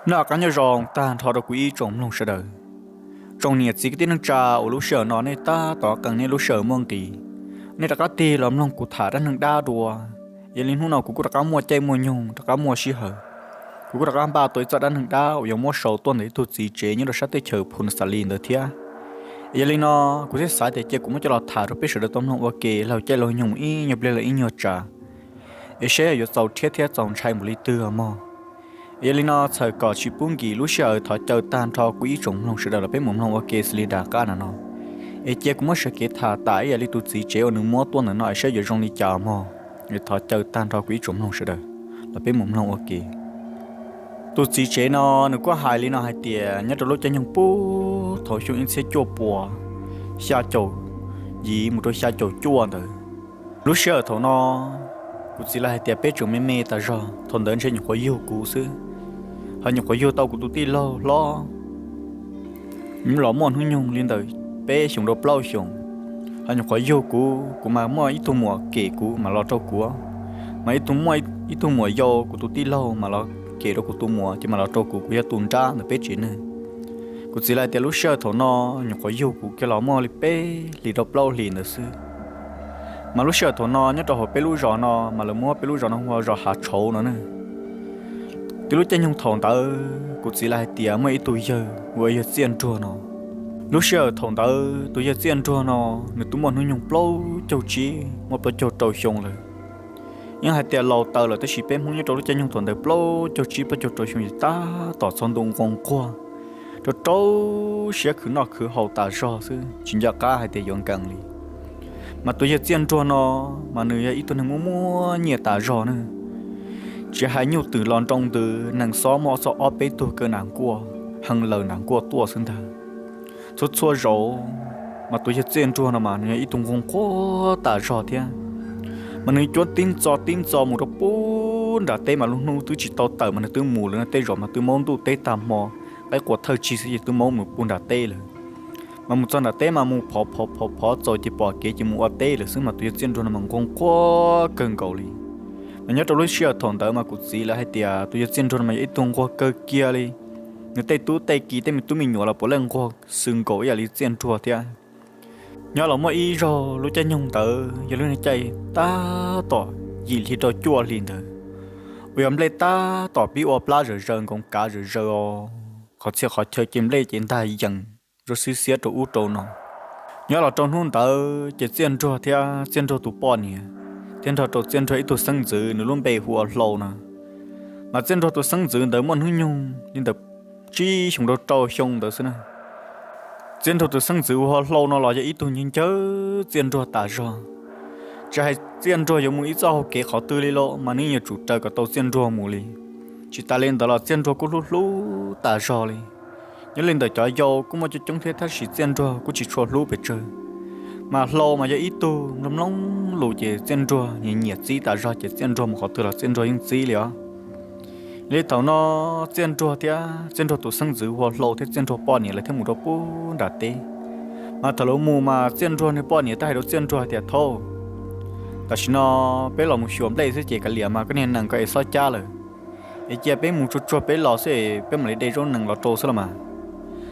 Noj qab nyob zoo tag nrho rau kuv ib tsoom mloog sawv daws. Tsoom niam txiv kwv tij neej tsa uas lub sij hawm no nej tab tom qee nej lub sij hawm muaj nqis, nej rov qab tig los mloog kuv tham dab neeg dab dua. Yog li hnub no kuv kuj rov qab muaj caij muaj nyoog rov qab muaj sij hawm, kuv kuj rov qab npaj tau ib txoj dab neeg dab uas yuav muab sau tuaj ntawm ib tug txiv tsev nyob rau sab teb chaws Phu Nas Xas Lis ntawd thiab. Yog li no, kuv thiaj xav tias cia kuv muab coj los tham rau peb sawv daws tau mloog ua ke laug caij laug nyoog ib nyuag pliag los ib nyuag tsam, es saib yuav txaus rhiab thiab txaus ntshai npaum li twg mog. Yog li no, txhawm kom tsis pub nkim lub sij hawm, thov caw tag nrho kuv ib tsoom mloog sawv daws los peb mus mloog ua ke xws li nram qab no no. Es cia kuv muab sawv kev tham tas ib yam li tus txiv tsev uas nws muab tuaj ntawm no es saib yuav zoo li cas mog. Es thov caw tag nrho kuv ib tsoom mloog sawv daws los peb mus mloog ua ke. Tus txiv tsev no nws kuj hais li no hais tias nyob rau lub caij nyoog puag thaum xyoo ib txhiab cuaj puas xya caum yim mus rau xya caum cuaj ntawd, lub sij hawm thaum no kuv txiv lawv hais tias peb tseem me me tas zog, thaum ntawd ntshe nyuam qhuav yug kuv xwb, ho nyuam qhuav yug tau kuv tus tij laug hlob, nyuam los muaj hnub nyoog li ntawm peb xyoos rau plaub xyoos, ho nyuam qhuav yug kuv, kuv mas muaj ib tug muam kem kuv mas los rau kuv, mas ib tug muam yau kuv tus tij laug mas los kem rau kuv tus muam ces mas los rau kuv, kuv yog tus nrab ntawm peb tsev neeg. Kuv txiv lawv tias lub sij hawm thaum no nyuam qhuav yug kuv kiag los muaj li peb hlis rau plaub hlis ntawd xwb. Mas lub sij hawm thaum no nyob rau hauv peb lub zos no mas lawv muab peb lub zos no hu ua zos Hav Tshauv no ne. Twb lub caij nyoog thaum ntawd kuv txiv lawv hais tias muaj ib tug yawg hu ua yawg Txiaj Nruag no. Lub sij hawm thaum ntawd tus yawg Txiaj Nruag no nws twb muaj hnub nyoog plaub caug tsib muaj plaub caug rau xyoo lawm. Yeej hais tias laus taws lawm tab sis peb Hmoob nyob rau lub caij nyoog thaum ntawd plaub caug tsib plaub caug rau xyoo ces tab tom txog ntu nqoo nquag, rau rau siab khwv noj khwv haus tas zog xwb tsis nco qab hais tias yuav nkees li. Mas tus yawg Txiaj Nruag no mas nws yog ib tug neeg muaj muaj nyiaj tas zog ne. Tsis hais nyuj twm los nroo ntws, nees xob muaj txog ob peb tug kaw nram nkuaj, hee laws nram nkuaj tuaj xwb ntag. Txhua txhua zaus mas tus yawg Txiaj Nruag no mas nws yog ib tug nquag nquag tas zog thiab. Mas nws cuab tib ntxo tib ntxo mus rau puag nram teb mas lub hnub twb tsis tau tawm mas nws twb mus lawm, tej zaum mas twb maub ntuj teb tag hmo, qaib qua thawj tsig xwb ces twb maub mus puag nram teb lawm. Mas mus txog nram teb mas mus phov phov phov phov txaus ces pom kev ces mus ua teb lawm xwb mas tus yawg Txiaj Nruag no mas nquag nquag kawg nkaus li. Mas nyob rau lub sij hawm thaum ntawd mas kuv txiv lawv hais tias tus yawg Txiaj Nruag no mas yog ib tug nquag kawg kiag li. Nws tej tub tej ki tej me tub me nyuam los puav leej nquag xwb nkaus ib yam li Txiaj Nruag thiab. Nyob los muaj ib zaug lub caij nyoog ntawd yog lub caij tab tom yim hli rau cuaj hli ntawd, uas yog nplej tab tom pib ua plab zawm zaws nkoos kav zawm zaws os, qhov txhia qhov chaw ces nplej ces ntag yees rau xib xiab rau ub rau no. Nyob los rau hnub ntawd ces Txiaj Nruag thiab Txiaj Nruag tus poj niam thiab nrog rau Txiaj Nruag ib tug xeeb ntxwv nws lub npe hu ua Hlau no. Mas Txiaj Nruag tus xeeb ntxwv ntawd muaj hnub nyoog li ntawm tsib xyoo rau rau xyoo ntawd xwb na. Txiaj Nruag tus xeeb ntxwv hu ua Hlau no los yog ib tug nyiag ncawg Txiaj Nruag tas zog. Tsis hais Txiaj Nruag yuav mus ib txoj hau kev qhov twg li los mas nws yuav tsum raws kom tau Txiaj Nruag mus li. Tsis tas li ntawd los Txiaj Nruag kuj hlub hlub tas zog li. Nyob li ntawm cov yau kuj muaj coob coob thiab tab sis Txiaj Nruag kuj tsis tshua hlub pes tsawg. Mas Hlau mas yog ib tug mloog mloog lus ces Txiaj Nruag nyiam nyiam txib tas zog ces Txiaj Nruag mus qhov twg los Txiaj Nruag yeej txib li os. Li thaum no Txiaj Nruag thiab Txiaj Nruag tus xeeb ntxwv hu ua Hlau thiab Txiaj Nruag poj niam lawv thiaj mus rau puag nram teb. Mas thaum lawv mus mas Txiaj Nruag nws poj niam thiaj hais rau Txiaj Nruag hais tias, Thaub, tam sim no peb los mus xyuas nplej xwb ces kav liam mas koj niag nees koj es xob cab lawm, es cia peb mus tsuag tsuag peb los xwb es peb mam li de zaub nees los rau xwb los mas.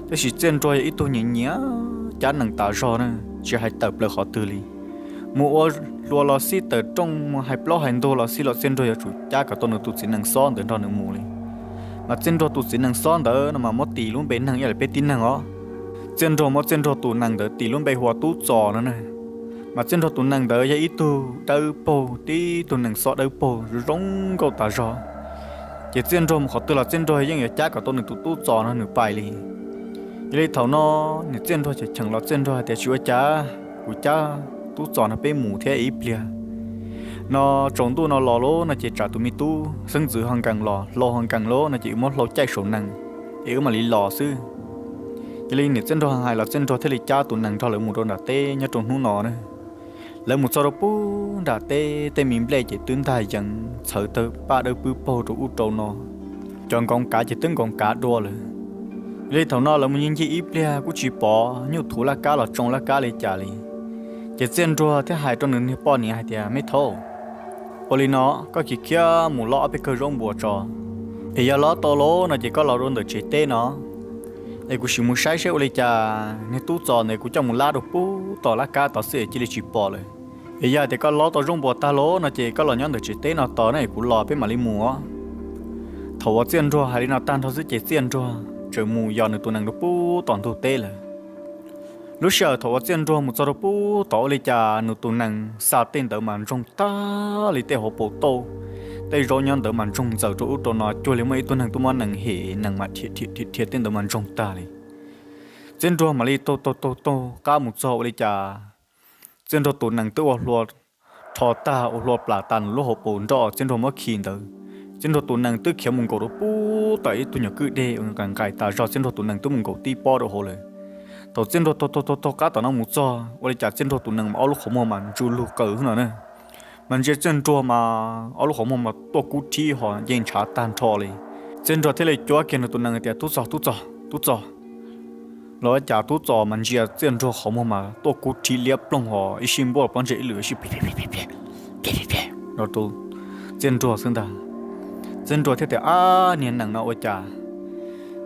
Tab sis Txiaj Nruag yog ib tug nyiam nyiam cab nees tas zog na, tsis hais tawm plaws qhov twg li. Mus ua hluas los xij, tawm rooj mus hais plaub hais ntug los xij los Txiaj Nruag yuav tsum cab kom tau nws tus txiv nees xob ntawd nrog nws mus li. Mas Txiaj Nruag tus txiv nees xob ntawd no mas muab tis lub npe neeg ib yam li peb tib neeg os. Txiaj Nruag muab Txiaj Nruag tus nees ntawd tis lub npe hu ua Tub Txos no ne. Mas Txiaj Nruag tus nees ntawd yog ib tug dawb paug tib tug nees xob dawb paug zoo zoo nkauj tas zog. Ces Txiaj Nruag mus qhov twg los Txiaj Nruag yeej yuav cab kom tau nws tus Tub Txos no nws pais li. Yog li thaum no niam Txiaj Nruag cheem cheem los Txiaj Nruag hais tias, Tsis ua cas, kuv cab Tub Txos no peb mus thiab ib pliag no, tsaus ntuj no los lawm no ces tsam tus me tub xeeb ntxwv ho nkees los Hlau ho nkees lawm no ces wb muab Hlau caij saum nees es wb mam li los xwb. Yog li niam Txiaj Nruag hais los Txiaj Nruag thiaj li cab tus nees nrog lawv mus rau nram teb nyob rau hnub no na. Lawv mus txog rau puag nram teb, tej me nplej ces twb ntag yees txhawv tawg paj dawb pwb paug rau ub rau no. Cov nkoos kav ces twb nkoos kav dua lawm. Yog li thaum no lawv mus ncig ncig ib pliag kuj tsis pom nyuj thuv laj kab los tsoo laj kab li cas li. Ces Txiaj Nruag thiaj hais rau nws niag poj niam hais tias, Me thaub, ua li no, koj cia li khiav mus lov ob peb kawg zaub npua tso, Es yog lob tau lawm no ces koj los rau ntawm tsev teb no, es kuv sim mus saib saib ua li cas niag tub Txos ntawd kuv coj mus lab rau pub tom laj kab tod xwb es cia li tsis pom lawm. Es yog hais tias koj lob tau zaub npua tag lawm no ces koj los nyob ntawm tsev teb no tos na es kuv los peb mam li mus os. Thaum uas Txiaj Nraug hais li no tag nrho xwb ces Txiaj Nraug tseem mus yos nws tus nees rau pub tom ntug teb lawm. Lub sij hawm thaum uas Txiaj Nraug mus txog rau pub tod ua li cas nws tus nees xa tej ntawd mas ntsoog tag li tej hauv paus tauj, tej zaub nyob ntawd mas ntsoog ntxaws rau ub rau no cuag li muaj ib tug neeg tuaj muab nees hem nees mas dhia dhia dhia tej ntawd mas ntsoog tag li. Txiaj Nraug mam li taug taug taug taug qab mus txog ua li cas Txiaj Nraug tus nees twb ua hlua rho tag ua hlua plam tas nws lub hauv paus nroj Txiaj Nraug muab khi ntawd. Txiaj Nraug tus nees twb khiav mus nkaum rau pub tom ib tug nyuag kwj deg nqaim nqaim tas zog, Txiaj Nraug tus nees twb mus nkaum tib pob rau hauv lawm. Thaum Txiaj Nraug taug taug taug taug qab tom no mus txog ua li cas Txiaj Nraug tus nees mas ob lub qhov muag mas ntsu lug qaws xwb no na. Mas ntsia Txiaj Nraug mas ob lub qhov muag mas tuaj kub rhib ho nce ntshav tag nrho li. Txiaj Nraug thiaj li cuab kiag nws tus nees tias, Tub Txos, Tub Txos, Tub Txos. Los ua cas Tub Txos mas ntsia Txiaj Nraug qhov muag mas tuaj kub rhib liab ploog ho ib sij npuaj pob ntseg ib lwm ib sij no rau Txiaj Nraug xwb ntag. Txiaj Nraug thiaj tias, Ab, niag nees no ua cas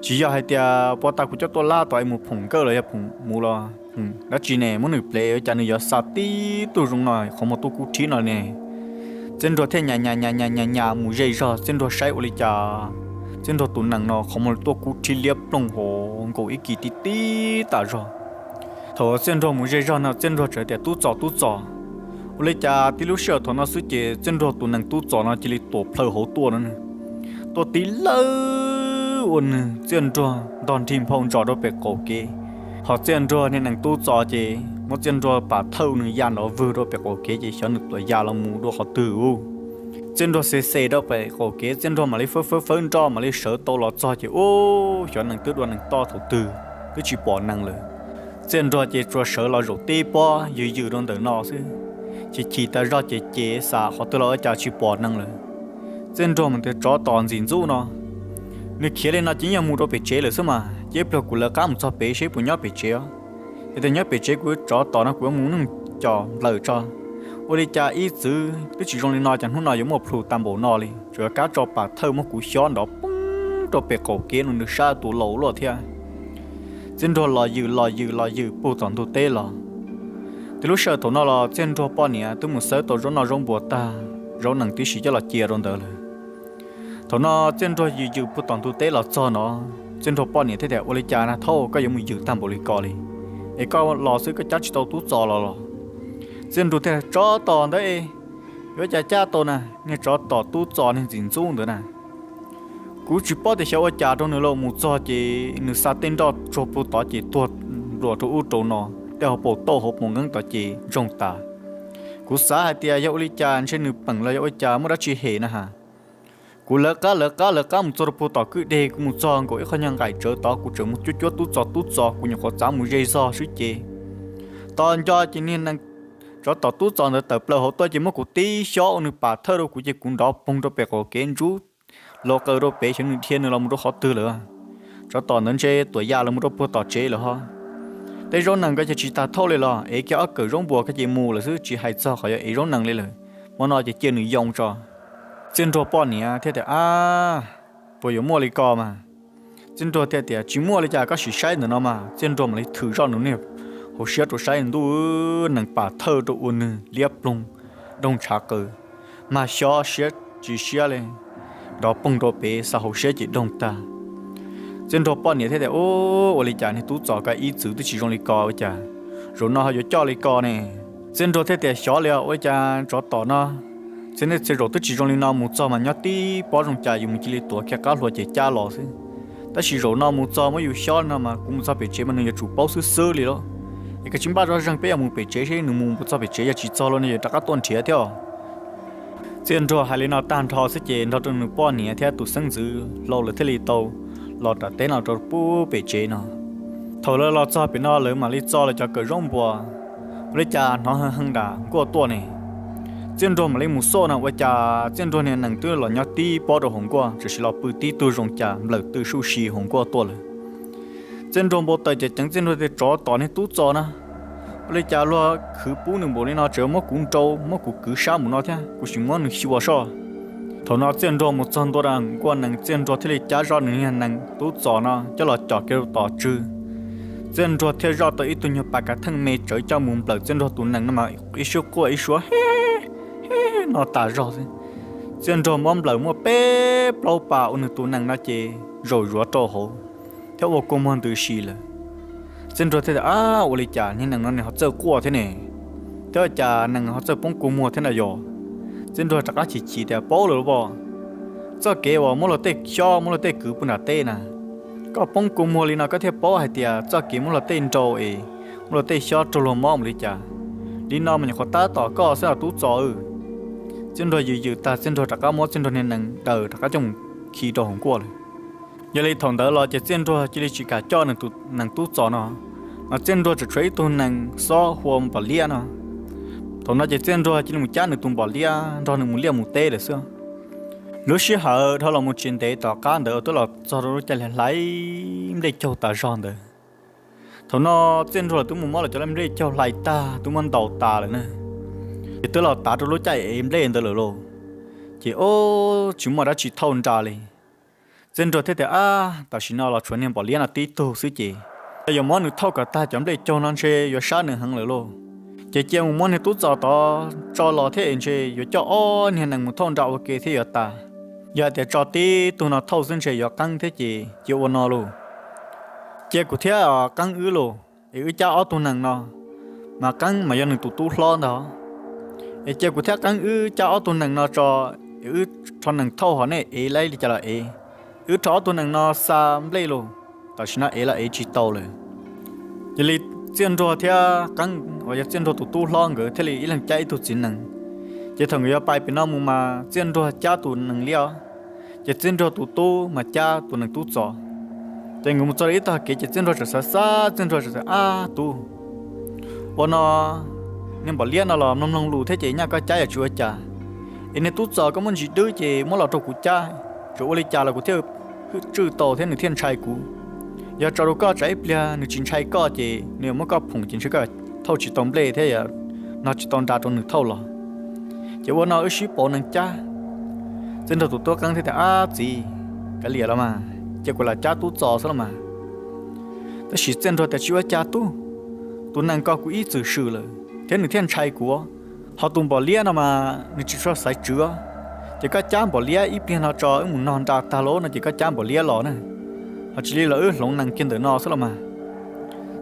tsis yog hais tias puag ta kuv coj tuaj lab tod es mus phoom nkawj los yog phoom mus los phoom dab tsi ne, muab nws plev ua cas nws yuav xa tib tug zoo no qhov muag tuaj kub rhib no ne. Txiaj Nraug thiaj nyas nyas nyas nyas nyas mus ze zog, Txiaj Nraug saib ua li cas Txiaj Nraug tus nees no qhov muag tuaj kub rhib liab ploog ho nkaus ib kis tib tib tas zog. Thaum Txiaj Nraug mus ze zog no Txiaj Nraug txawm tias, Tub Txos, Tub Txos. Ua li cas tib lub sij hawm thaum no xwb ces Txiaj Nraug tus nees Tub Txos no cia li tuam plhaw hauv tuaj no, tuaj tib lawb ua nws Txiaj Nraug ntog nrig nphau ntsos rau pem qaum kev. Ho Txiaj Nraug niag nees Tub Txos ces muab Txiaj Nraug pam thawj nws ya nrov vwg rau pem qaum kev ces xyov nws tuam ya los mus dua qhov twg ub. Txiaj Nraug xes xes rau pem qaum kev, Txiaj Nraug mam li fawb fawb fawb nroj mam li sawv tau los txog ces ub, xyov nees twb dua nees toj thaum twg twb tsis pom nees lawm. Txiaj Nraug ces tsuas sawv los zaum tib pob yws yws rau ntawm no xwb, chim chim tas zog ces ces xav qhov twg los ua cas tsis pom nees lawm. Txiaj Nraug mas tias, Tsov tom ntxim ntxub no, nws khiav li no ces yog mus rau pem tsev lawm xwb mas, ces ib pliag kuv lawv qab mus txog pem seb puas nyob pem tsev os. Yog tias nyob pem tsev kuv tsov tom no kuv yuav mus neej cos nplawm tso. Ua li cas ib txwv twb tsis zoo li no cas hnub no yuav muaj plhus tag npaum no li, tsuas yuav kab tso pam thawj muab kuv xyob nrov poob rau pem qaum kev no nws sab tus laus luaj thiab. Txiaj Nraug los yws los yws los yws puag tom ntug teb los. Twb lub sij hawm thaum no los Txiaj Nraug poj niam twb mus xawb tau zaub noj zaub npua tag, zaub nees tib si coj los cia rau ntawd lawm. Thaum no Txiaj Nraug yws yws puag tom ntug teb los txog no, Txiaj Nraug poj niam thiaj tias, Ua li cas na Thaub, koj yuav mus yws tag npaum li ko li? Es koj los xwb koj cab tsis tau Tub Txos los los? Txiaj Nraug thiaj, Tsov tom ntawd es yuav cas cab tau na, niag tsov tom Tub Txos niag ntxim ntxub ntawd na. Kuv tsis paub tias xyov ua cas rau nws los mus txog ces nws xa tej nroj tsuag puag tod ces tuag npluas rau ub rau no, tej hauv paus tauj hauv paus nqeeb tod ces ntsoog tas. Kuv xav hais tias yog ua li cas ntshe nws peem los yog ua cas muaj dab tsi hem na has. Kuv lawv qab lawv qab lawv qab mus txog rau puag tom kwj deg, kuv mus txog nkaus ib qho nyuag nqaim tsawv tod kuv tseem mus cuab cuab Tub Txos, Tub Txos, kuv nyuam qhuav txav mus ze zog xwb ces tos nco ces niag nees tsov tom Tub Txos ntawd tawm plaws hauv tuaj ces muab kuv tib xyob ua nws pam thawj rau kuv ces kuv nrov poog rau pem qaum kev ntsub laus qaws rau pem xyov nws dhia nws los mus rau qhov twg lawm. Tsov tom ntawd ntshe tuam ya los mus rau puag tom tsev lawm ho. Tej zaub nees ko ces tsis tas thauj li los, ev kiag ob kawm zaub npua ko ces mus lawm xwb tsis hais txog qhov yuav ev zaub nees li lawm. Hmo no ces cia nws yoo tso. Txiaj Nraug poj niam thiaj tias, Ab, puas yuav muaj li ko mas? Txiaj Nraug thiaj tias, Tsis muaj li cas, koj sim saib ntawm no mas. Txiaj Nraug mam li thwm zoj nws niag hauv siab rau saib ntuj, nees pam thawj rau ua nws liab ploog, doog ntshav qaws, mag xyob siab tsis siab li, nrov poog rau pem xa hauv siab ces doog tag. Txiaj Nraug poj niam thiaj tias, Ub, ua li cas niag Tub Txos ko ib txwv twb tsis zoo li ko ua cas zaum no ho yuav coj li ko ne? Txiaj Nraug thiaj tias, Xyov li os, ua li cas tsov tom no txhia niaj txhia zaus twb tsis zoo li no, mus txog mas nyob tib pob zoo cas yus mus cia li tuav kiag qab hlua ces cab los xwb. Tab sis zaum no mus txog muab yus xyob no mas kuv mus txog pem tsev mas nws yuav tsum paub xwb xwb li lauj. Es koj tsis npaj zoj zeeg peb yuav mus pem tsev seb nws mus txog pem tsev yog tsis txog los nws yuav rov qab tuaj nrhiav thiab os. Txiaj Nraug hais li no tag nrho xwb ces nrog rau nws poj niam thiab tus xeeb ntxwv hlau lawv thiaj li tau los nram teb no rau pub pem tsev no. Thaum lawv los txog pem no lawv mam li txo lawv cov kawm zaub npua, ua li cas hnov heev heev nram nkuaj tuaj ne. Txiaj Nraug mam li mus xauj no ua cas Txiaj Nraug niag nees twb los nyob tib pob rau hauv nkuaj, tam sim los pw tib tug zoo cas nplawm tw suj si hauv nkuaj tuaj lawm. Txiaj Nraug npau taws ceev ceev, Txiaj Nraug tias, Tsov tom niag Tub Txos na, ua li cas luag khwv pub nws npaum li no, tseem muab kuv nrau muab kuv kwv sab npaum no thiab, kuv sim muab nws xyuas soj. Thaum no Txiaj Nraug mus txog ntua nkuaj nees, Txiaj Nraug thiaj li cab zoj nws niag nees tub txos no coj los com kiag rau tom tswv. Txiaj Nraug thiaj zoj tau ib tug nyuag pas kav theej me tsawv coj mus nplawm Txiaj Nraug tus nees no mas ib sub quaj ib suab he he no tas zog xwb. Txiaj Nraug muab nplawm muaj peb plaub pas ua nws tus nees no ces zaum zuav rau hauv thiab ua kua muag ntws si lawm. Txiaj Nraug thiaj tias, Ab, ua li cas niag nees no nws ho txawj quaj thiab ne? Thiab ua cas nees ho txawj poob kua muag thiab na yog? Txiaj Nraug rov qab chim chim tias, Paub lawm los as, txoj kev uas muab luag tej xyob muab luag tej kwv pw nram teb na, koj poob kua muag li no koj thiaj paub hais tias txoj kev muab luag tej nrau es muab luag tej xyob raug luag mob mus li cas. Li no mas nyuam qhuav tab tom koj xwb os tub txos. Txiaj Nraug yws yws tag, Txiaj Nraug rov qab muab Txiaj Nraug niag nees daws rov qab coj mus khi rau hauv nkuaj lawm. Yog li thaum ntawd los ces Txiaj Nraug cia li tsis kam coj nws tus nees tub txos no, mas Txiaj Nraug tseem tshuav ib tug nees xob hu ua Npom Liab no. Thaum no ces Txiaj Nraug cia li mus cab nws tus Npom Liab nrog nws mus liaj mus teb lawm xwb. Lub sij hawm dhau los mus tsis ntev tom qab ntawd twb los txog rau lub caij hlais nplej caug tas zog ntawd. Thaum no Txiaj Nraug twb mus muab los cov nplej caug hlais tag twb muab ntaus tas lawm na, ces twb los tav rau lub caij ev nplej ntawd lawm lauj. Ces ub, tsis muaj dab tsi thauj nra li. Txiaj Nraug thiaj tias, Ab, tam sim no los tshuav niag Npom Liab no tib tug xwb ces yog yuav muab nws thauj kom tag cov nplej caug no ntshe yuav sab nws heev lawm lauj. Ces cia mus muab niag tub txos tod tso los thiab es ntshe yuav coj ob niag nees mus thauj nra ua ke thiab yuav tas. Yog hais tias tso tib tug no thauj xwb ntshe yuav qeeb thiab ces cia ua no lauj. Cia kuv thiab Qeeb wb lauj, es wb cab ob tug nees no, mas Qeeb mas yog nws tus tub hlob ntag. Es cia kuv thiab Qeeb wb cab ob tug nees no tso, es wb rho nees thauj hos nej ev laib li cas los ev. Wb rho ob tug nees no xa nplej lauj, tam sim no ev los ev tsis tau lawm. Yog li Txiaj Nraug thiab Qeeb uas yog Txiaj Nraug tus tub hlob nkawd thiaj li ib leeg cab ib tug txiv nees. Ces thaum nkawd yuav pais pem no mus mas Txiaj Nraug cab tus nees liab, ces Txiaj Nraug tus tub mas cab tus nees tub txos. Ces nkawd mus txog rau ib tog kev ces Txiaj Nraug txawm xav xav, Txiaj Nraug txawm tias, Ab tub, ua no niag Npom Liab no los mloog mloog lus thiab ces nyaj koj cab yam tsis ua cas, es niag tub txos koj muab ntsis dwb ces muab los rau kuv cab, tsuas ua li cas los kuv thiaj tswj tau thiab nws thiaj ntshai kuv. Yog tso rau koj tsam ib pliag nws tsis ntshai koj ces nws yuav muab koj phoom ces ntshe koj thauj tsis tau nplej thiab yog no tsis tau nra rau nws thauj los. Ces ua no wb sib pauv nees cab. Txiaj Nraug tus tub Qeeb thiaj tias, Ab txiv, kav liam los mas, cia kuv lam cab tub txos xwb los mas. Tab sis Txiaj Nraug tias, Tsis ua cas tub, tus nees ko kuv ib txwm swm lawm thiab nws thiaj ntshai kuv. Ho tus Npom Liab no mas nws tsis tshua xaiv tswv, ces koj cab Npom Liab ib pliag no tso wb mus nog nra tag lauj no ces koj cab Npom Liab los na, ho tsis li los wb hloov nees kiag ntawm no xwb los mas.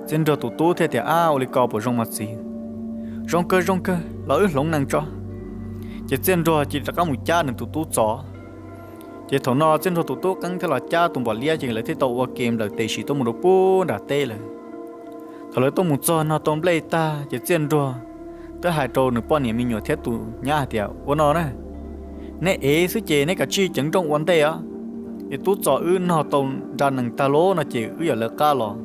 Txiaj Nraug tus tub thiaj tias, Ab, ua li ko puas zoo mas txiv? Zoo kawg zoo kawg, los wb hloov nees tso. Ces Txiaj Nraug cia li rov qab mus cab nws tus tub txos. Ces thaum no Txiaj Nraug tus tub Qeeb thiaj los cab tus Npom Liab ces lawv thiaj tau ua ke nplawm tes sim tuaj mus rau pub nram teb lawm. Thaum lawv tuaj mus txog nog tau nplej tag ces Txiaj Nraug twb hais rau nws poj niam me nyuam thiab tus nyab hais tias, Ua no na, neb ev xwb ces neb kav tsij ceev nrooj ua ntej os, es tub txos wb nog tau nra nees tag lauj no ces wb yuav lawv qab los.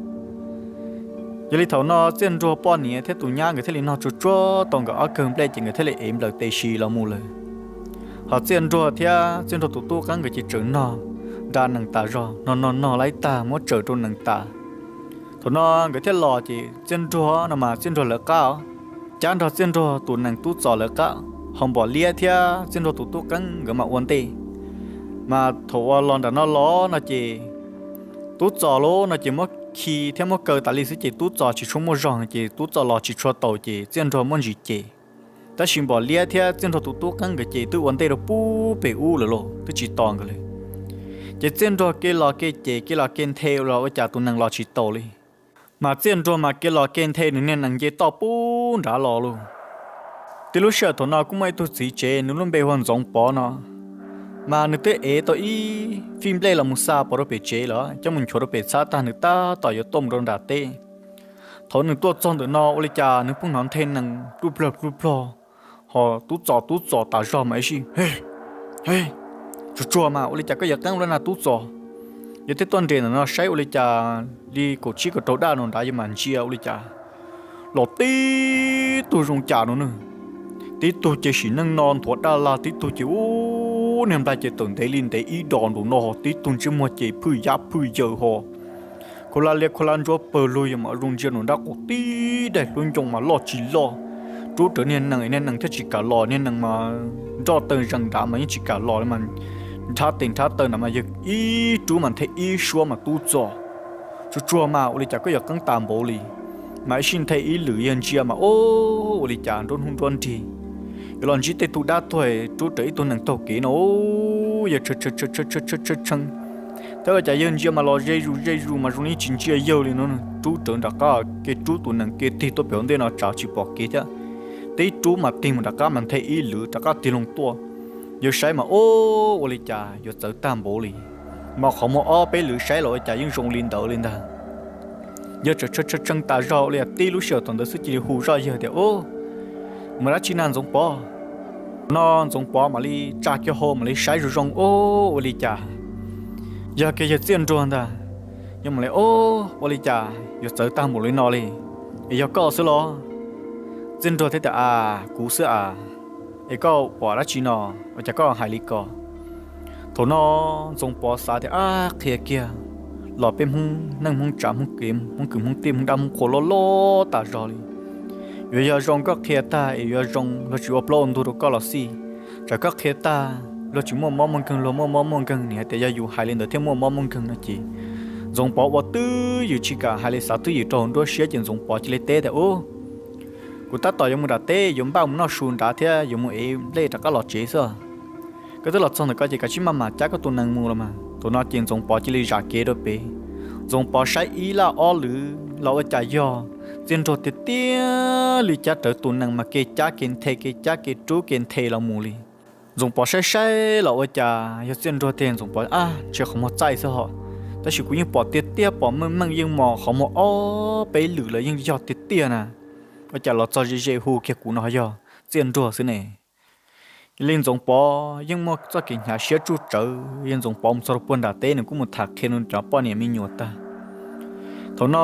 Yog li thaum no Txiaj Nraug poj niam thiab tus nyab nkawd thiaj li nog tsuag tsuag tau nkawd ob kawg nplej ces nkawd thiaj li ev nplawm tes sim los mus lawm. Ho Txiaj Nraug thiab Txiaj Nraug tus tub Qeeb nkawd ces tseem nog nra nees tas zog, nog nog nog laib tag muab tsaws rau nees tas. Thaum no nkawd thiaj los ces Txiaj Nraug no mas Txiaj Nraug lawv qab os, cab nrog Txiaj Nraug tus nees tub txos lawv qab, ho Npom Liab thiab Txiaj Nraug tus tub Qeeb nkawd mas ua ntej. Mas thaum uas los nram no los no ces tub txos lauj no ces muab khi thiab muab kaw tas li xwb ces tub txos tsis tshua muaj zog ces tub txos los tsis tshua taus ces Txiaj Nraug muab ntsis cem. Tab sis Npom Liab thiab Txiaj Nraug tus tub Qeeb nkawd ces twb ua ntej rau pub pem ub lawm lauj, twb tsis tos nkawd li. Ces Txiaj Nraug kev los kev cem kev los kev nthe los ua cas tus nees los tsis taus li. Mas Txiaj Nraug mas kev los kev nthe nws niag nees nce toj pub nrad los lauj. Tib lub sij hawm thaum no kuj muaj ib tug txiv tsev nws lub npe hu ua Ntxoov Pov no, mas nws twb ev tau ib fij nplej los mus xa pov rau pem tsev los coj mus nchuav rau pem txhab tag nws tab tom yuav tuaj mus rau nram teb. Thaum nws tuaj txog ntawm no ua li cas nws pheej hnov nthe nees pluj plog pluj plog, ho tub txos tub txos tas zog mas ib sij, Tsuag tsuag mas ua li cas koj yuav qeeb ua li na tub txos? Yog tej tuaj nres ntawm no saib ua li cas li kaum tsib kaum rau daj no nrad yog mas ntsia ua li cas los tib tug zoo cas no ne. Tib tug ces sim neej no nthuav daj lag, tib tug ces ub niag nplaig ces tawm ntev li ntev ib dos nraum no, tib tug ntsej muag ces phwj yab phwj yaws ho khaus la liab khaus la ntsuab pawg lug yog mas zoo ntsia nraum nrab qaum tib daim hlub ncoo mas loj tsis loj, rub rawv niag nees, niag nees thiaj tsis kam los. Niag nees mas nroj taw zees nrad mas yeej tsis kam los li mas, nrhab tes nrhab taw nrad mas yawg ib rub mas nthe ib suab mas tub txo tsuag tsuag mas ua li cas koj yuav qeeb tas npaum li. Mas ib sij nthe ib lwm yawg ntsia mas ua li cas nruab hnub nruab nrig yuav los ntsib tej tug dab tuag rub rawv ib tug nees taug kev no, yawg tshee tshee tshee tshee tshee tshee tshee. Thiab ua cas yawg ntsia mas los ze zus ze zus mas zoo li tsis ntsia yawg li no, rub rawv nram qab kev rub tus nees kev tig tuaj pem hauv ntej no tsav tsis pom kev thiab. Tib rub mas tig mus nram qab mas nthe ib lwm rov qab tig loo tuaj. Yawg saib mas ua li cas yuav txawv tag npaum li, mas qhov muag ob peb lwm saib los ua cas yeej zoo li ntawd li ntag. Yawg tshee tshee tshee tas zog ua li tib lub sij hawm thaum ntawd xwb cia li hu zoj yawg tias, Ub, mus dab tsi na Ntxoov Pov? No Ntxoov Pov mam li tsa kiag hau mam li saib zoo zoo, Ub, ua li cas yog kiag yawg Txiaj Nruag ntag. Yawg mam li, Ub, ua li cas yuav txawv tag npaum li no li? Es yog koj xwb los? Txiaj Nruag thiaj tias, A, kuv xwb a. Es koj pom dab tsi no, ua cas koj hais li ko? Thaum no Ntxoov Pov xav tias, Ab, qhia kiag los peb Hmoob neej Hmoob tsav Hmoob kev Hmoob kwv Hmoob tij Hmoob dab Hmoob qhua loj loj tas zog li. Yuav yog zoo koj qhia tag es yuav zoo luag tsis ua plaub ua ntug rau koj los xij. Tsam koj qhia tag luag tsis muaj mob muaj nkeeg, luag muaj mob muaj nkeeg, nim hais tias yog yus hais li ntawd thiaj muaj mob muaj nkeeg no ces Ntxoov Pov ua twj ywm tsis kam hais li, xav twj ywm rau hauv nruab siab ces Ntxoov Pov cia li teb tias, Ub, kuv tab tom yuav mus nram teb, yuav npaj mus noj su nrad thiab yuav mus ev nplej rov qab los tsev xwb. Koj twb los txog ntawm ko ces kav tsij maj mam cab koj tus nees mus los mas. Thaum no ces Ntxoov Pov cia li zam kev rau pem. Ntxoov Pov saib ib laj ob lwm los ua cas yog Txiaj Nruag tiag tiag li, cab rawv tus nees mas kev cab kev nthe kev cab kev rub kev nthe los mus li. Ntxoov Pov saib saib los ua cas yog Txiaj Nruag tiag. Ntxoov Pov, Ab, ntshe qhov muag txaij xwb hos, tab sis kuv yeej pom tiag tiag, pom meej meej yeej mos qhov muag ob peb lwm lawm yeej yog tiag tiag na. Ua cas los txog ze ze hu kiag kuv no yog Txiaj Nruag xwb ne? Yog li Ntxoov Pov yeej muaj txoj kev hnyav siab tsuj tsawv, yog Ntxoov Pov mus txog rau puag nram teb nws kuj mus tham qhia nws cov poj niam me nyuam tag. Thaum no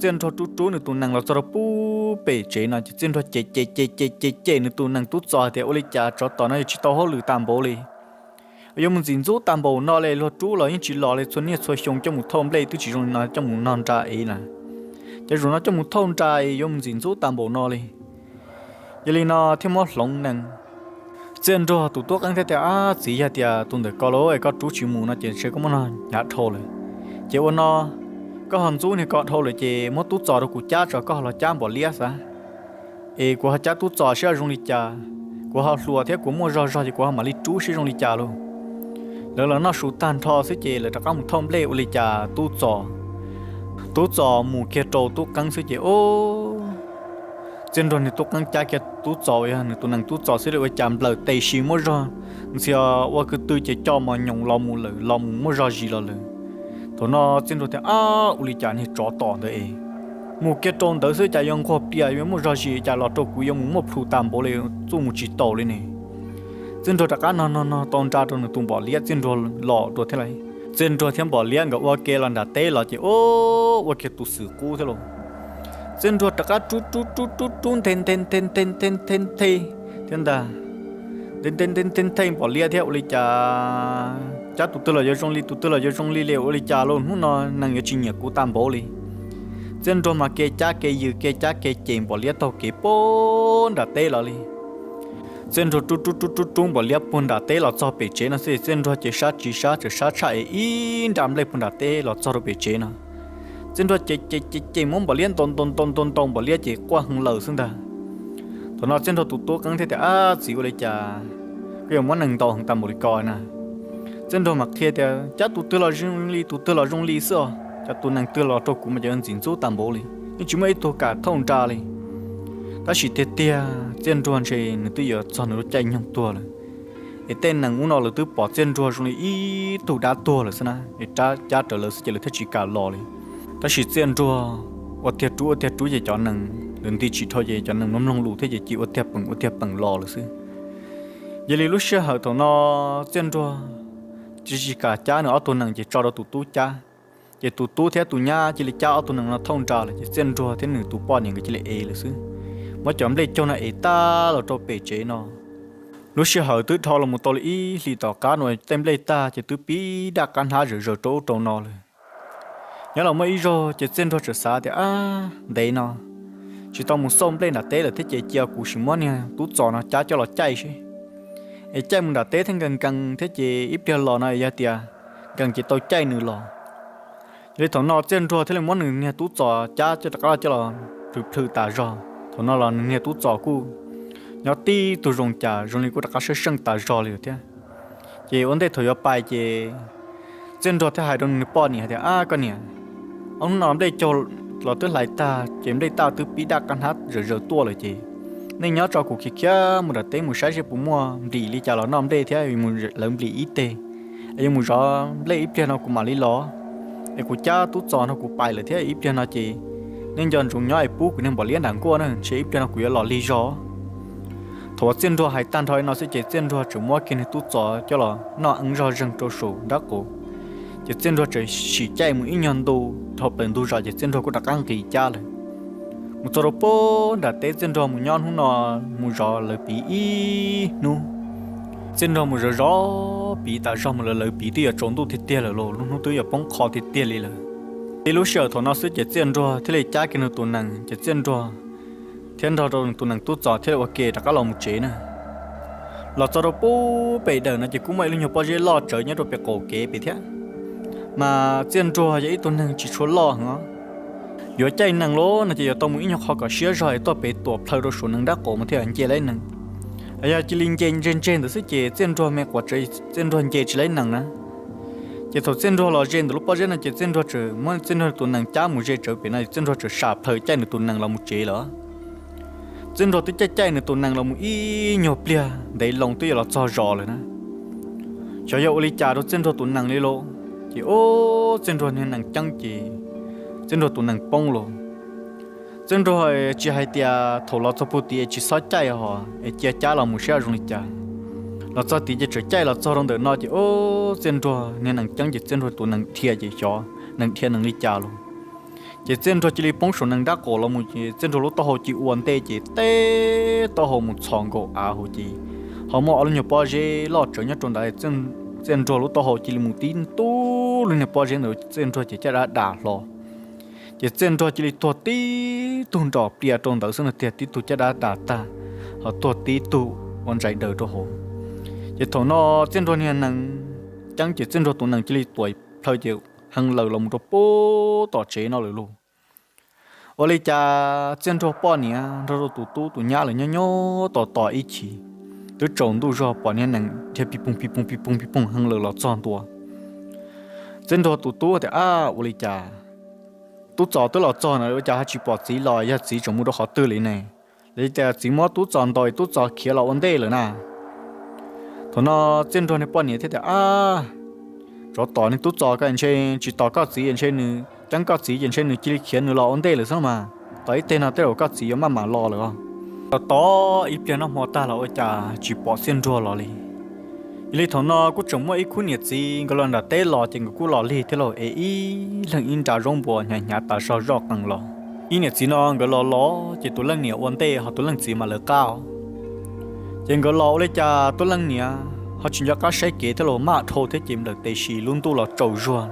Txiaj Nruag rub rub nws tus nees los txog rau puag pem tsev no ces Txiaj Nruag cem cem cem cem cem cem nws tus nees tub txos tias, Ua li cas tsov tom no yuav tsis tau hauj lwm tas npaum li? Yuav mus ntxim ntxub tas npaum no li, luag rub los yeej tsis los li, txhua niaj txhua xyoo coj mus thauj nplej twb tsis zoo li no, coj mus no nra ev na, ces zaum no coj mus thauj nra es yuav mus ntxim ntxub tas npaum no li. Yog li no thiaj muab hloov nees. Txiaj Nruag tus tub qeeb thiaj tias, Ab txiv, yog tias tus ntawm ko los es koj rub tsis mus no ces ntshe koj muab noj hnyav dhau lawm. Ces ua no, koj ho ntxub niag ko dhau lawm ces muab tub txos rau kuv cab tso, koj ho los cab Npom Liab xav. Es kuv ho cab tub txos saib zoo li cas, kuv ho hluas thiab kuv muaj zog zog ces kuv ho mam li rub saib zoo li cas lauj. Lawv los noj su tag nrho xwb ces lawv rov qab mus thauj nplej ua li cas tub txos, tub txos mus kiag rau tub qeeb xwb ces, Txiaj Nruag niag tub qeeb cab kiag tub txos, yog nws tus nees tub txos xwb li, ua cas nplawm tes si muaj zog, ntxhias ua ko tw ces co mos nyoos los mus lawm, los mus muaj zog zis los lawm. Thaum no Txiaj Nruag tias, Ab, ua li cas niag tsov tom ntawd es mus kiag rau ntawd xwb cas yuav nquag plias yuav muaj zog zis, cas los rau kuv yuav mus muaj plhu tas npaum li, txuj mus tsis taus li ne. Txiaj Nruag rov qab no no no tau nra rau nws tus Npom Liab, Txiaj Nruag los dua thiab lauj. Txiaj Nruag thiab Npom Liab nkawd ua ke los nram teb los ces, Ub, ua kiag tus xwm qub thiab lauj. Txiaj Nruag rov qab rub rub rub rub rub nthe nthe nthe nthe nthe nthe nthe thiab ntag. Nthe nthe nthe nthe nthe Npom Liab thiab ua li cas cab tus twg los yuav zoo li, tus twg los yuav zoo li li, ua li cas lauj, hnub no nees yuav tsis nyiam kuv tas npaum li. Txiaj Nruag mas ke cab ke yws ke cab ke ces Npom Liab taug kev puag nram teb los li. Txiaj Nruag rub rub rub rub rub Npom Liab puag nram teb los txog pem tsev no xwb, Txiaj Nruag ces sab tsis sab, tseem sab tshaj es ib nra nplej puag nram teb los txog rau pem tsev no. Txiaj Nruag ces ces ces ces muab Npom Liab ntaus ntaus ntaus ntaus ntaus Npom Liab ces quaj heev lawm xwb ntag. Thaum no Txiaj Nruag tus tub qeeb thiaj tias, Ab txiv, ua li cas koj yuav muab nees ntaus heev tas npaum li ko na? Txiaj Nruag mas qhia tias, Cab tus twg los zoo li, tus twg los zoo li xwb os, cov tus nees twg los rau kuv mas cov ntxim ntxub tas npaum li, yeej tsis muaj ib tug kam thauj nra li. Tab sis tiag tiag Txiaj Nruag ntshe nws twb yuav txog nws lub caij nyoog tuag lawm, es tej nees ub no lawv twb pom Txiaj Nruag zoo li ib tug dab tuag lawm xwb na, es cab rawv lawv xwb ces lawv thiaj tsis kam los li. Tab sis Txiaj Nruag ua tiag rub ua tiag rub ces cov nees lawv nti tsis dhau ces cov nees mloog mloog lus thiab ces cia ua tiag peem ua tiag peem los lawm xwb. Yog li lub sij hawm thaum no Txiaj Nruag tsis tsis kam cab nws ob tug nees ces tso rau tus tub cab. Ces tus tub thiab tus nyab cia li cab ob tug nees no thauj nra lawm ces Txiaj Nruag thiab nws tus poj niam nkawd cia li ev lawm xwb. Muab cov nplej caug no ev tag los rau pem tsev no. Lub sij hawm twb dhau los mus tau li ib hlis tom qab no tej nplej tag ces twb pib daj qab hnab zawm zaws rau ub rau no lawm. Nyob los muaj ib zaug ces Txiaj Nruag txawm xav tias, Ab, ntev no tsis tau mus xauj nplej nram teb lawm thiab ces cia kuv sim muab niag tub txos no cab coj los caij seb. Es caij mus nram teb thiab nkees nkees thiab ces ib pliag los no yog tias nkees ces tau caij nws los. Yog li thaum no Txiaj Nruag thiaj li muab nws niag tub txos cab coj rov qab coj los plhws plhws tas zog. Thaum no los nws niag tub txos kuj nyob tib tug zoo cas zoo li kuj rov qab sab seej tas zog li thiab. Ces ua ntej thaum yuav pais ces Txiaj Nruag thiaj hais rau nws poj niam hais tias, Ab koj niam, ob hnub no nplej caug los twb hlais tag ces nplej taj twb pib daj qab hnab zawm zaws tuaj lawm ces nej nyob tso kuv khiav khiav mus nram teb mus saib seb puas muaj nplis li cas los noj nplej thiab mus lawv nplis ib teg es yuav mus zov nplej ib pliag no kuv mam li los. Es kuv cab tub txos no kuv pais lawm thiab ib pliag no ces nej nco ntsoov nyob es pub kuv niag npaum liab nram nkuaj na, ntshe ib pliag no kuv yuav los lig zog. Thaum uas Txiaj Nruag hais tag nrho li no xwb ces Txiaj Nruag tseem muab kiag niag tub txos coj los noj eeb zog zeeg rau saum nrab qaum. Ces Txiaj Nruag tseem sim caij mus ib nyuag ntu, dhau plaws ntug zos ces Txiaj Nruag kuj rov qab nqis cab lawm. Mus txog rau pem nram teb Txiaj Nruag mus nyob hnub no mus zov lawv piv ib hnub. Txiaj Nruag mus zov zov piv tas zog mus lawv lawv piv twb yuav tsaus ntuj tiag tiag lawm los lub hnub twb yuav poob qho tiag tiag li lawm. Tib lub sij hawm thaum no xwb ces Txiaj Nruag thiaj li cab kiag nws tus nees ces Txiaj Nruag thiab nrog rau nws tus nees tub txos thiaj li ua ke rov qab los mus tsev na. Los txog rau pem dawm no ces kuj muaj ib lub nyuag pob zeb loj tsawv nyob rau pem qaum kev pem thiab. Mas Txiaj Nruag yog ib tug neeg tsis tshua loj heev os. Yuav caij nees lawm no ces yuav tau mus ib nyuag qho kom siab zog es tuaj pem tuam plhaw rau saum nees nrab qaum mas thiaj nce laib nees. Yog cia li nce ntseg ntseg ntawd xwb ces Txiaj Nruag me quav tsev, Txiaj Nruag nce tsis laib nees na. Ces thaum Txiaj Nruag los ze ntawm lub pob zeb no ces Txiaj Nruag tseem muab Txiaj Nruag tus nees cab mus ze tsawv pem no, Txiaj Nruag tseem sam plhaws caij nws tus nees los mus tsev lawm. Txiaj Nruag twb caij caij nws tus nees los mus ib nyuag pliag ntev loo twb yuav los txog zos lawm na. Xyov yog ua li cas rau Txiaj Nruag tus nees li lauj, ces ub Txiaj Nruag niag nees ceeb ces Txiaj Nruag tus nees poob lauj. Txiaj Nruag tsis hais tias thaum los txog puag tid es tsis txhob caij ho es cia cab los mus saib zoo li cas. Los txog tid ces tseem caij los txog rau ntawm no ces ub Txiaj Nruag niag nees ceeb ces Txiaj Nruag tus nees dhia ces xyov nees dhia nees li cas lauj. Ces Txiaj Nruag cia li poob saum nees nrab qaum los mus ces Txiaj Nruag lub taub hau cia ua ntej ces teb taub hau mus txhos nkaus av hauv ces ho muaj ob lub nyuag pob zeb loj tsawv nyob rau ntawd. Txiaj Nruag lub taub hau cia li mus tib tug lub nyuag pob zeb ntawd, Txiaj Nruag ces caj dab das hlo. Ces Txiaj Nruag cia li tuag tib tug nrom plias rau ntawd xwb no tiag, tib tug caj dab das tag, ho tuag tib tug ua ntsais daws rau hauv. Ces thaum no Txiaj Nruag niag nees ceeb ces Txiaj Nruag tus nees cia li tuam plhaw ces hee laws los mus rau pem tom tsev no lawm lauj. Ua li cas Txiaj Nruag poj niam nrog rau tus tub tus nyab lawv nyob nyob tos tos ib chim, twb tsaus ntuj zog pom niag nees dhia pis poog pis poog pis poog pis poog hee laws los txog ntua. Txiaj Nruag tus tub tias, Ab, ua li cas tub txos twb los txog no ua cas ho tsis pom txiv los, yog txiv tseem mus rau qhov twg li ne? Li tias txiv muab tub txos ntaus, tub txos khiav los ua ntej lawm na. Thaum no Txiaj Nruag niag poj niam thiaj tias, Ab, tsov tom niag tub txos ko ntshe tsis tos koj txiv, ntshe nws ceeb koj txiv ces ntshe nws cia li khiav nws los ua ntej lawm xwb mas. Tos ib teg no tej zaum koj txiv yuav maj mam los lawm os. Tos tos ib pliag noj hmo tag los ua cas tsis pom Txiaj Nruag los li. Yog li thaum no kuj tseem muaj ib khub niam txiv nkawd los nram teb los ces nkawd kuj los lig thiab lauj, es ib leeg ib nra zaub npua hnyav hnyav tas zog zoj qees los. Ib niam txiv no nkawd los los ces tus leej niam ua ntej ho tus leej txiv mas lawv qab os. Ces nkawd los ua li cas tus leej niam ho tsis nco qab saib kev thiab los maj dhau thiab ces nplawm tes si lub ntuj los tsaus zuag.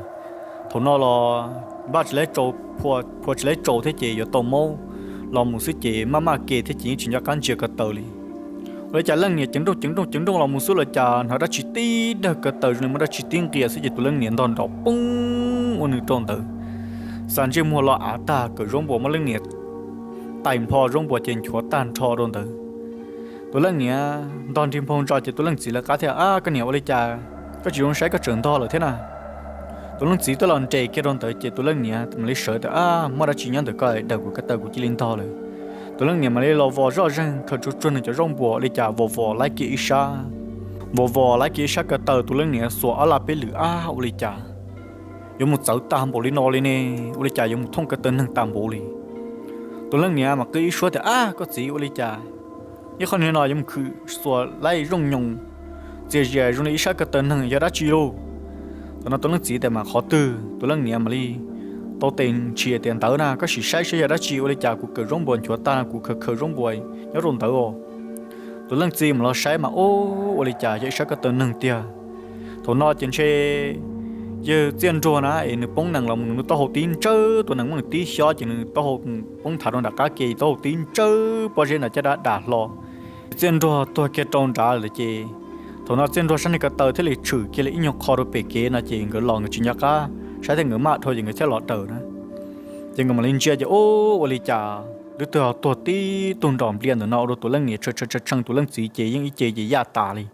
Thaum no los npaj tsis laib tsaus, phua tsis laib tsaus thiab ces yuav tau maub los mus xwb ces maj maj ke thiab ces yeej tsis nco qab ntsia ko taw li. Ua li cas leej niam ceev nrooj ceev nrooj ceev nrooj los mus xwb los cas hnov dab tsi tib dawg ko taw zoo li muaj dab tsi tib nqia xwb ces tus leej niam ntog nrov poob ua nws rau ntawd. Xa ntsej muag los av tag, kawm zaub npua muab leej niam tais npho zaub npua ces nchuav tag nrho rau ntawd. Tus leej niam ntog nrig nphau ntso ces tus leej txiv lawv qab thiaj, Ab, koj niam ua li cas, koj tsis zoo saib koj tseem ntog lawm thiab na? Tus leej txiv twb los nres kiag rau ntawd ces tus leej niam mam li sawv tias, Ab, muaj dab tsi nyob ntawm ko dawm kuv ko taw kuv cia li ntog lawm. Tus leej niam mam li los vos zoj zeeg khaws tsuag tsuag nws cov zaub npua ua li cas vos vos laib kiag ib sab, vos vos laib kiag ib sab ko taw, tus leej niam xuas ob laj peb lwm, Ab, ua li cas yuav mus txawv tag npaum li no li ne? Ua li cas yuav mus thooj ko taw neeg tag npaum li? Tus leej niam mam qw ib suab tias, Ab, koj txiv, ua li cas ib qho niag no yuav mus khwm xuas laib zooj nyoos txias zias zoo li ib sab ko taw neeg, yog dab tsi lauj? Thaum no tus leej txiv tias, Mas qhov twg? Tus leej niam mam li tau tes ntshis tias, Ntawd na, koj sim saib saib yog dab tsi, ua li cas kuv kawm zaub npua nchuav tag no kuv khaws khaws zaub npua nyob rau ntawd os. Tus leej txiv mam los saib mas, Ub, ua li cas yog ib sab ko taw neeg tiag. Thaum no ces ntshe yawg Txiaj Nruag na es nws poob nees los mus nws taub hau tib ntsawj, tus nees muab nws tib xyob ces nws taub hau poob nthav rau nram qab ke, taub hau tib ntsawj pob zeb nram caj dab dam hlo. Txiaj Nruag tuag kiag rau nrad lawm ces thaum no Txiaj Nruag sab niag ko taw thiaj li tshwm kiag li ib nyuag qho rau pem kev no ces nkawd los nkawd tsis nco qab saib thiab nkawd maj dhau ces nkawd thiaj los daws na. Ces nkawd mam li ntsia ces ub, ua li cas lub twg ho tuag tib tug nrom nplias ntawm no ua rau tus leej niam tshee tshee tus leej txiv ces yeej ib ce ces yaj tas li.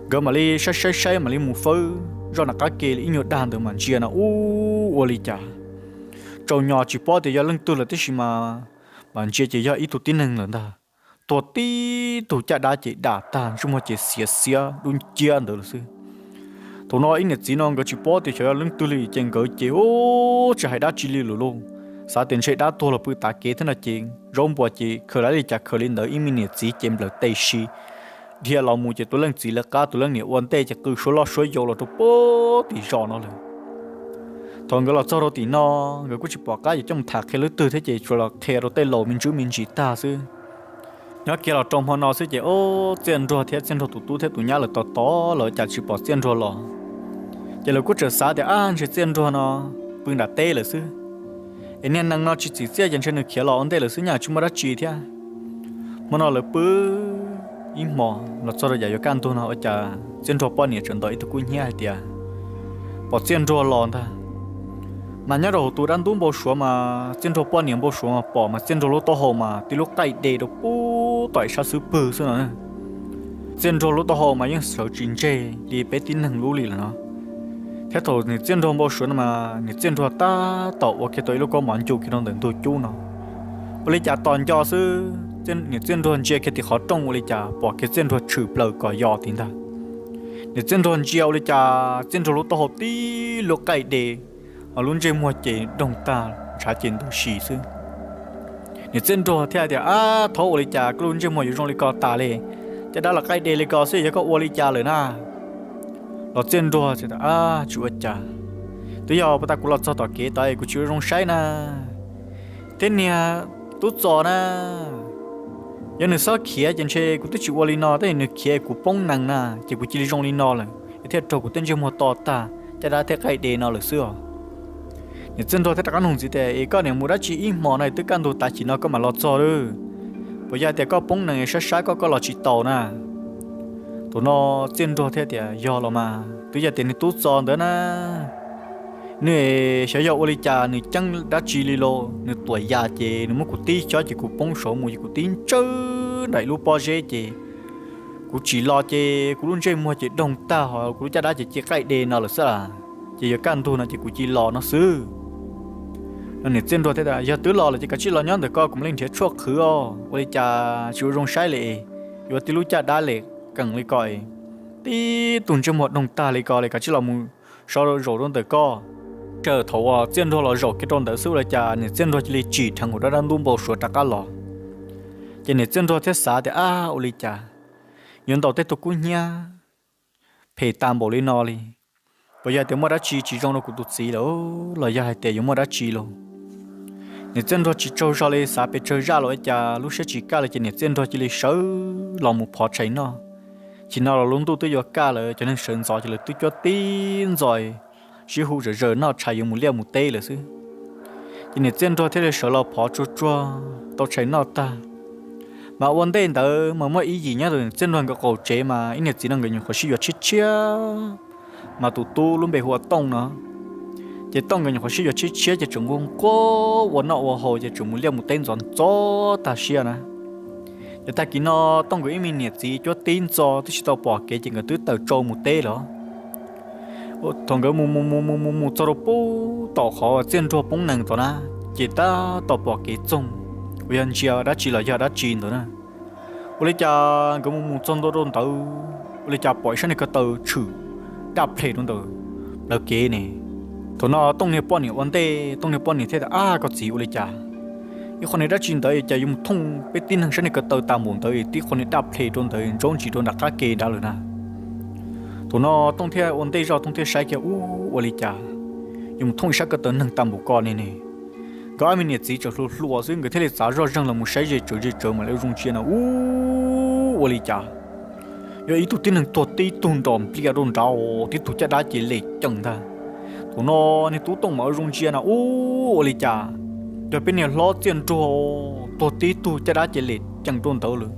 Nkawd mam li saib saib saib mam li mus fawb zoj nram qab ke li ib nyuag dag ntawd mas ntsia no ub, ua li cas tsaus nyo tsis paub tias yog leej twg lawm tib si mas, mas ntsia ces yog ib tug tib neeg lawm ntag. Tuag tib tug caj dab ces dam tag, ntsej muag ces xiav xiab dub nciab ntawd lawm xwb. Thaum no ib niam txiv no nkawd tsis paub tias xyov yog leej twg li ces nkawd ces ub, tsis hais dab tsi li lawm lauj. Xav tias ntshe dab tuag los pw tav kev thiab no ces zaub npua ces khaws li cas khaws li ntawd, ib me niam txiv ces nplawm tes si dhia los mus ces tus leej txiv lawv qab tus leej niam ua ntej ces qw suab loj suab yau los rau puag tim zos no lawm. Thaum nkawd los txog rau tim no, nkawd kuj tsis pom qab yuav coj mus tham qhia leej twg thiab ces tsuas los qhia rau tej laus me ntsis me ntsis tag xwb. Nyob kiag los rau hmo no xwb ces ub, Txiaj Nruag thiab Txiaj Nruag tus tub thiab tus nyab lawv tos tos los cas tsis pom Txiaj Nruag los. Ces lawv kuj txawm xav tias ab, ntshe Txiaj Nruag no pw nram teb lawm xwb, es niag nees no tsis txim txiaj ces ntshe nws khiav los ua ntej lawm xwb, nyaj tsis muaj dab tsi thiab. Hmo no lawv pw ib hmo los txog rau yam yuav kaj ntug no ua cas Txiaj Nruag poj niam tseem ntaus ib tug kub hnyiab hais tias, pom Txiaj Nruag los ntag. Mas nyob rau hauv tus dab ntub npau suav mas Txiaj Nruag poj niam npau suav mas pom mas Txiaj Nruag lub taub hau mas tib lub qaij de rau puag tom ib sab xub pwg xwb no. Txiaj Nruag lub taub hau mas yeej sawv tsis ntseg li peb tib neeg lub li lawm no. Thiab thaum niam Txiaj Nruag npau suav no mas niam Txiaj Nruag tab tom ua kiag tau ib lub kaub mov ncu kiag rau ntawm ntug cub no. Ua li cas tos nco xwb, niam Txiaj Nruag ntsia kiag tim qhov rooj ua li cas pom kiag Txiaj Nruag tshwm plaws kom yos tim ntag. Niam Txiaj Nruag ntsia ua li cas Txiaj Nruag lub taub hau tib lub qaij de, ho lub ntsej muag ces doog tag ntshav ces ntws si xwb. Niam Txiaj Nruag thiaj tias, ab, thaub, ua li cas koj lub ntsej muag yuav zoo li ko tas li, caj dab los qaij de li ko xwb, yog koj ua li cas lawm na? Los Txiaj Nruag tias, ab, tsis ua cas, twb yog puag ta kuv los txog tom kev tod kuv tsis ua zoo saib na. Thiab niag tub txos na, yog nws xob khiav ces ntshe kuv twb tsis ua li no, tab sis nws khiav kuv poob nees na ces kuv cia li zoo li no lawm es thiaj raug kuv tej ntsej muag to tag, caj dab thiaj qaij de no lawm xwb os. Niam Txiaj Nruag thiaj rov qab nug ntxiv tias, es koj niam mus dab tsi ib hmos no twb kaj ntug tas chim no koj mam los txog lawm, puas yog tias koj poob nees sab sab koj koj los tsis taus na? Thaum no Txiaj Nruag thiaj tias, yog los mas, twb yog tias niag tub txos ntawd na, nws xyov yog ua li cas nws ceeb dab tsi li los nws tuam yas ces nws muab kuv tib xyob ces kuv poob saud mus ces kuv tib ntsawj nram ib lub pob zeb ces kuv tsim los ces kuv lub ntsej muag ces doog tag ho kuv lub caj dab ces cia qaij de no lawm xwb a, ces yog kaj ntug no ces kuv cia li los no xwb. No niam Txiaj Nruag thiaj tias, yog twb los lawm ces kav tsij los nyob ntawm ko kuv mam li nrhiav tshuaj qhwv os, ua li cas tsis ua zoo saib li, yuav tib lub caj dab li keem li ko, tib tug ntsej muag doog tag li ko li, kav tsij los mus so zaum rau ntawm ko. Txawm thaum uas Txiaj Nruag los zaum kiag rau ntawd xwb ua li cas niam Txiaj Nruag cia li tsim dheev hauv dab dab ntub npau suav rov qab los. Ces niam Txiaj Nruag thiaj xav tias, ab, ua li cas yuav ntaus tej tug kub hnyiab phem tas npaum li no li, puas yog tias muaj dab tsi tsis zoo rau kuv tus txiv lawm los yog hais tias yuav muaj dab tsi los? Niam Txiaj Nruag tsis tsaug zog li, xav pes tsawg zaj los ua cas lub siab tsis kaj li ces niam Txiaj Nruag cia li sawv los mus phov tshais noj. Chim no los lub ntuj twb yuav kaj lawm, cov neeg sawv ntxov ces lawv twb cuab tib ntxov sib hu zom zaws noj tshais yuav mus liaj mus teb lawm xwb. Ces niam Txiaj Nruag thiaj li sawv los phov tsuag tsuag tau tshais noj tag. Mas ua ntej ntawd mas muaj ib yim nyob rau niam Txiaj Nruag nkawd qaum tsev mas ib niam txiv no nkawd nyuam qhuav sib yuav tshiab tshiab, mas tus tub lub npe hu ua Tooj no. Ces Tooj nkawd nyuam qhuav sib yuav tshiab tshiab ces tseem nquag nquag ua noj ua haus ces tseem mus liaj mus teb ntxov ntxov tag siab na. Ces tag kis no Tooj nkawd ib me niam txiv cuab tib ntxov twb tsis tau pom kev ces nkawd twb tawm tsau mus teb lawm. Thaum nkawd mus mus mus mus mus mus txog rau puag tom qhov Txiaj Nruag poob nees tod na, ces tab tom pom kev txoog uas yog ntsia dab tsi los yog dab tsi ntawd na. Ua li cas nkawd mus mus txog ntua rau ntawd ua li cas pom ib sab niag ko taw tshwm daj ple rau ntawm plawv kev ne. Thaum no Tooj niag poj niam ua ntej, Tooj niag poj niam thiaj tias, ab, koj txiv, ua li cas ib qho niag dab tsi ntawd cas yuav mus thooj peb tib neeg sab niag ko taw tas npaum ntawd, tib qho niag daj ple rau ntawd ntsaub ntsis rau nram qab ke nrad lawm na. Thaum no Tooj thiaj ua ntej zoj, Tooj thiaj saib kiag, ub, ua li cas yuav mus thooj ib sab ko taw neeg tas npaum ko ne ne. Nkawd ob me niam txiv tseem hluas hluas xwb, nkawd thiaj li txav zoj zeeg los mus saib ze tsawv ze tsawv mam li zoo ntsia no, ub, ua li cas yog ib tug tib neeg tuag tib tug nrom nplias rau nrad, tib tug caj dab ces lem ceem ntag. Thaum no niag tub Tooj mas ua zoo ntsia no, ub, ua li cas yog peb niag hlob Txiaj Nruag tuag tib tug, caj dab ces lem cees rau ntawd lawm.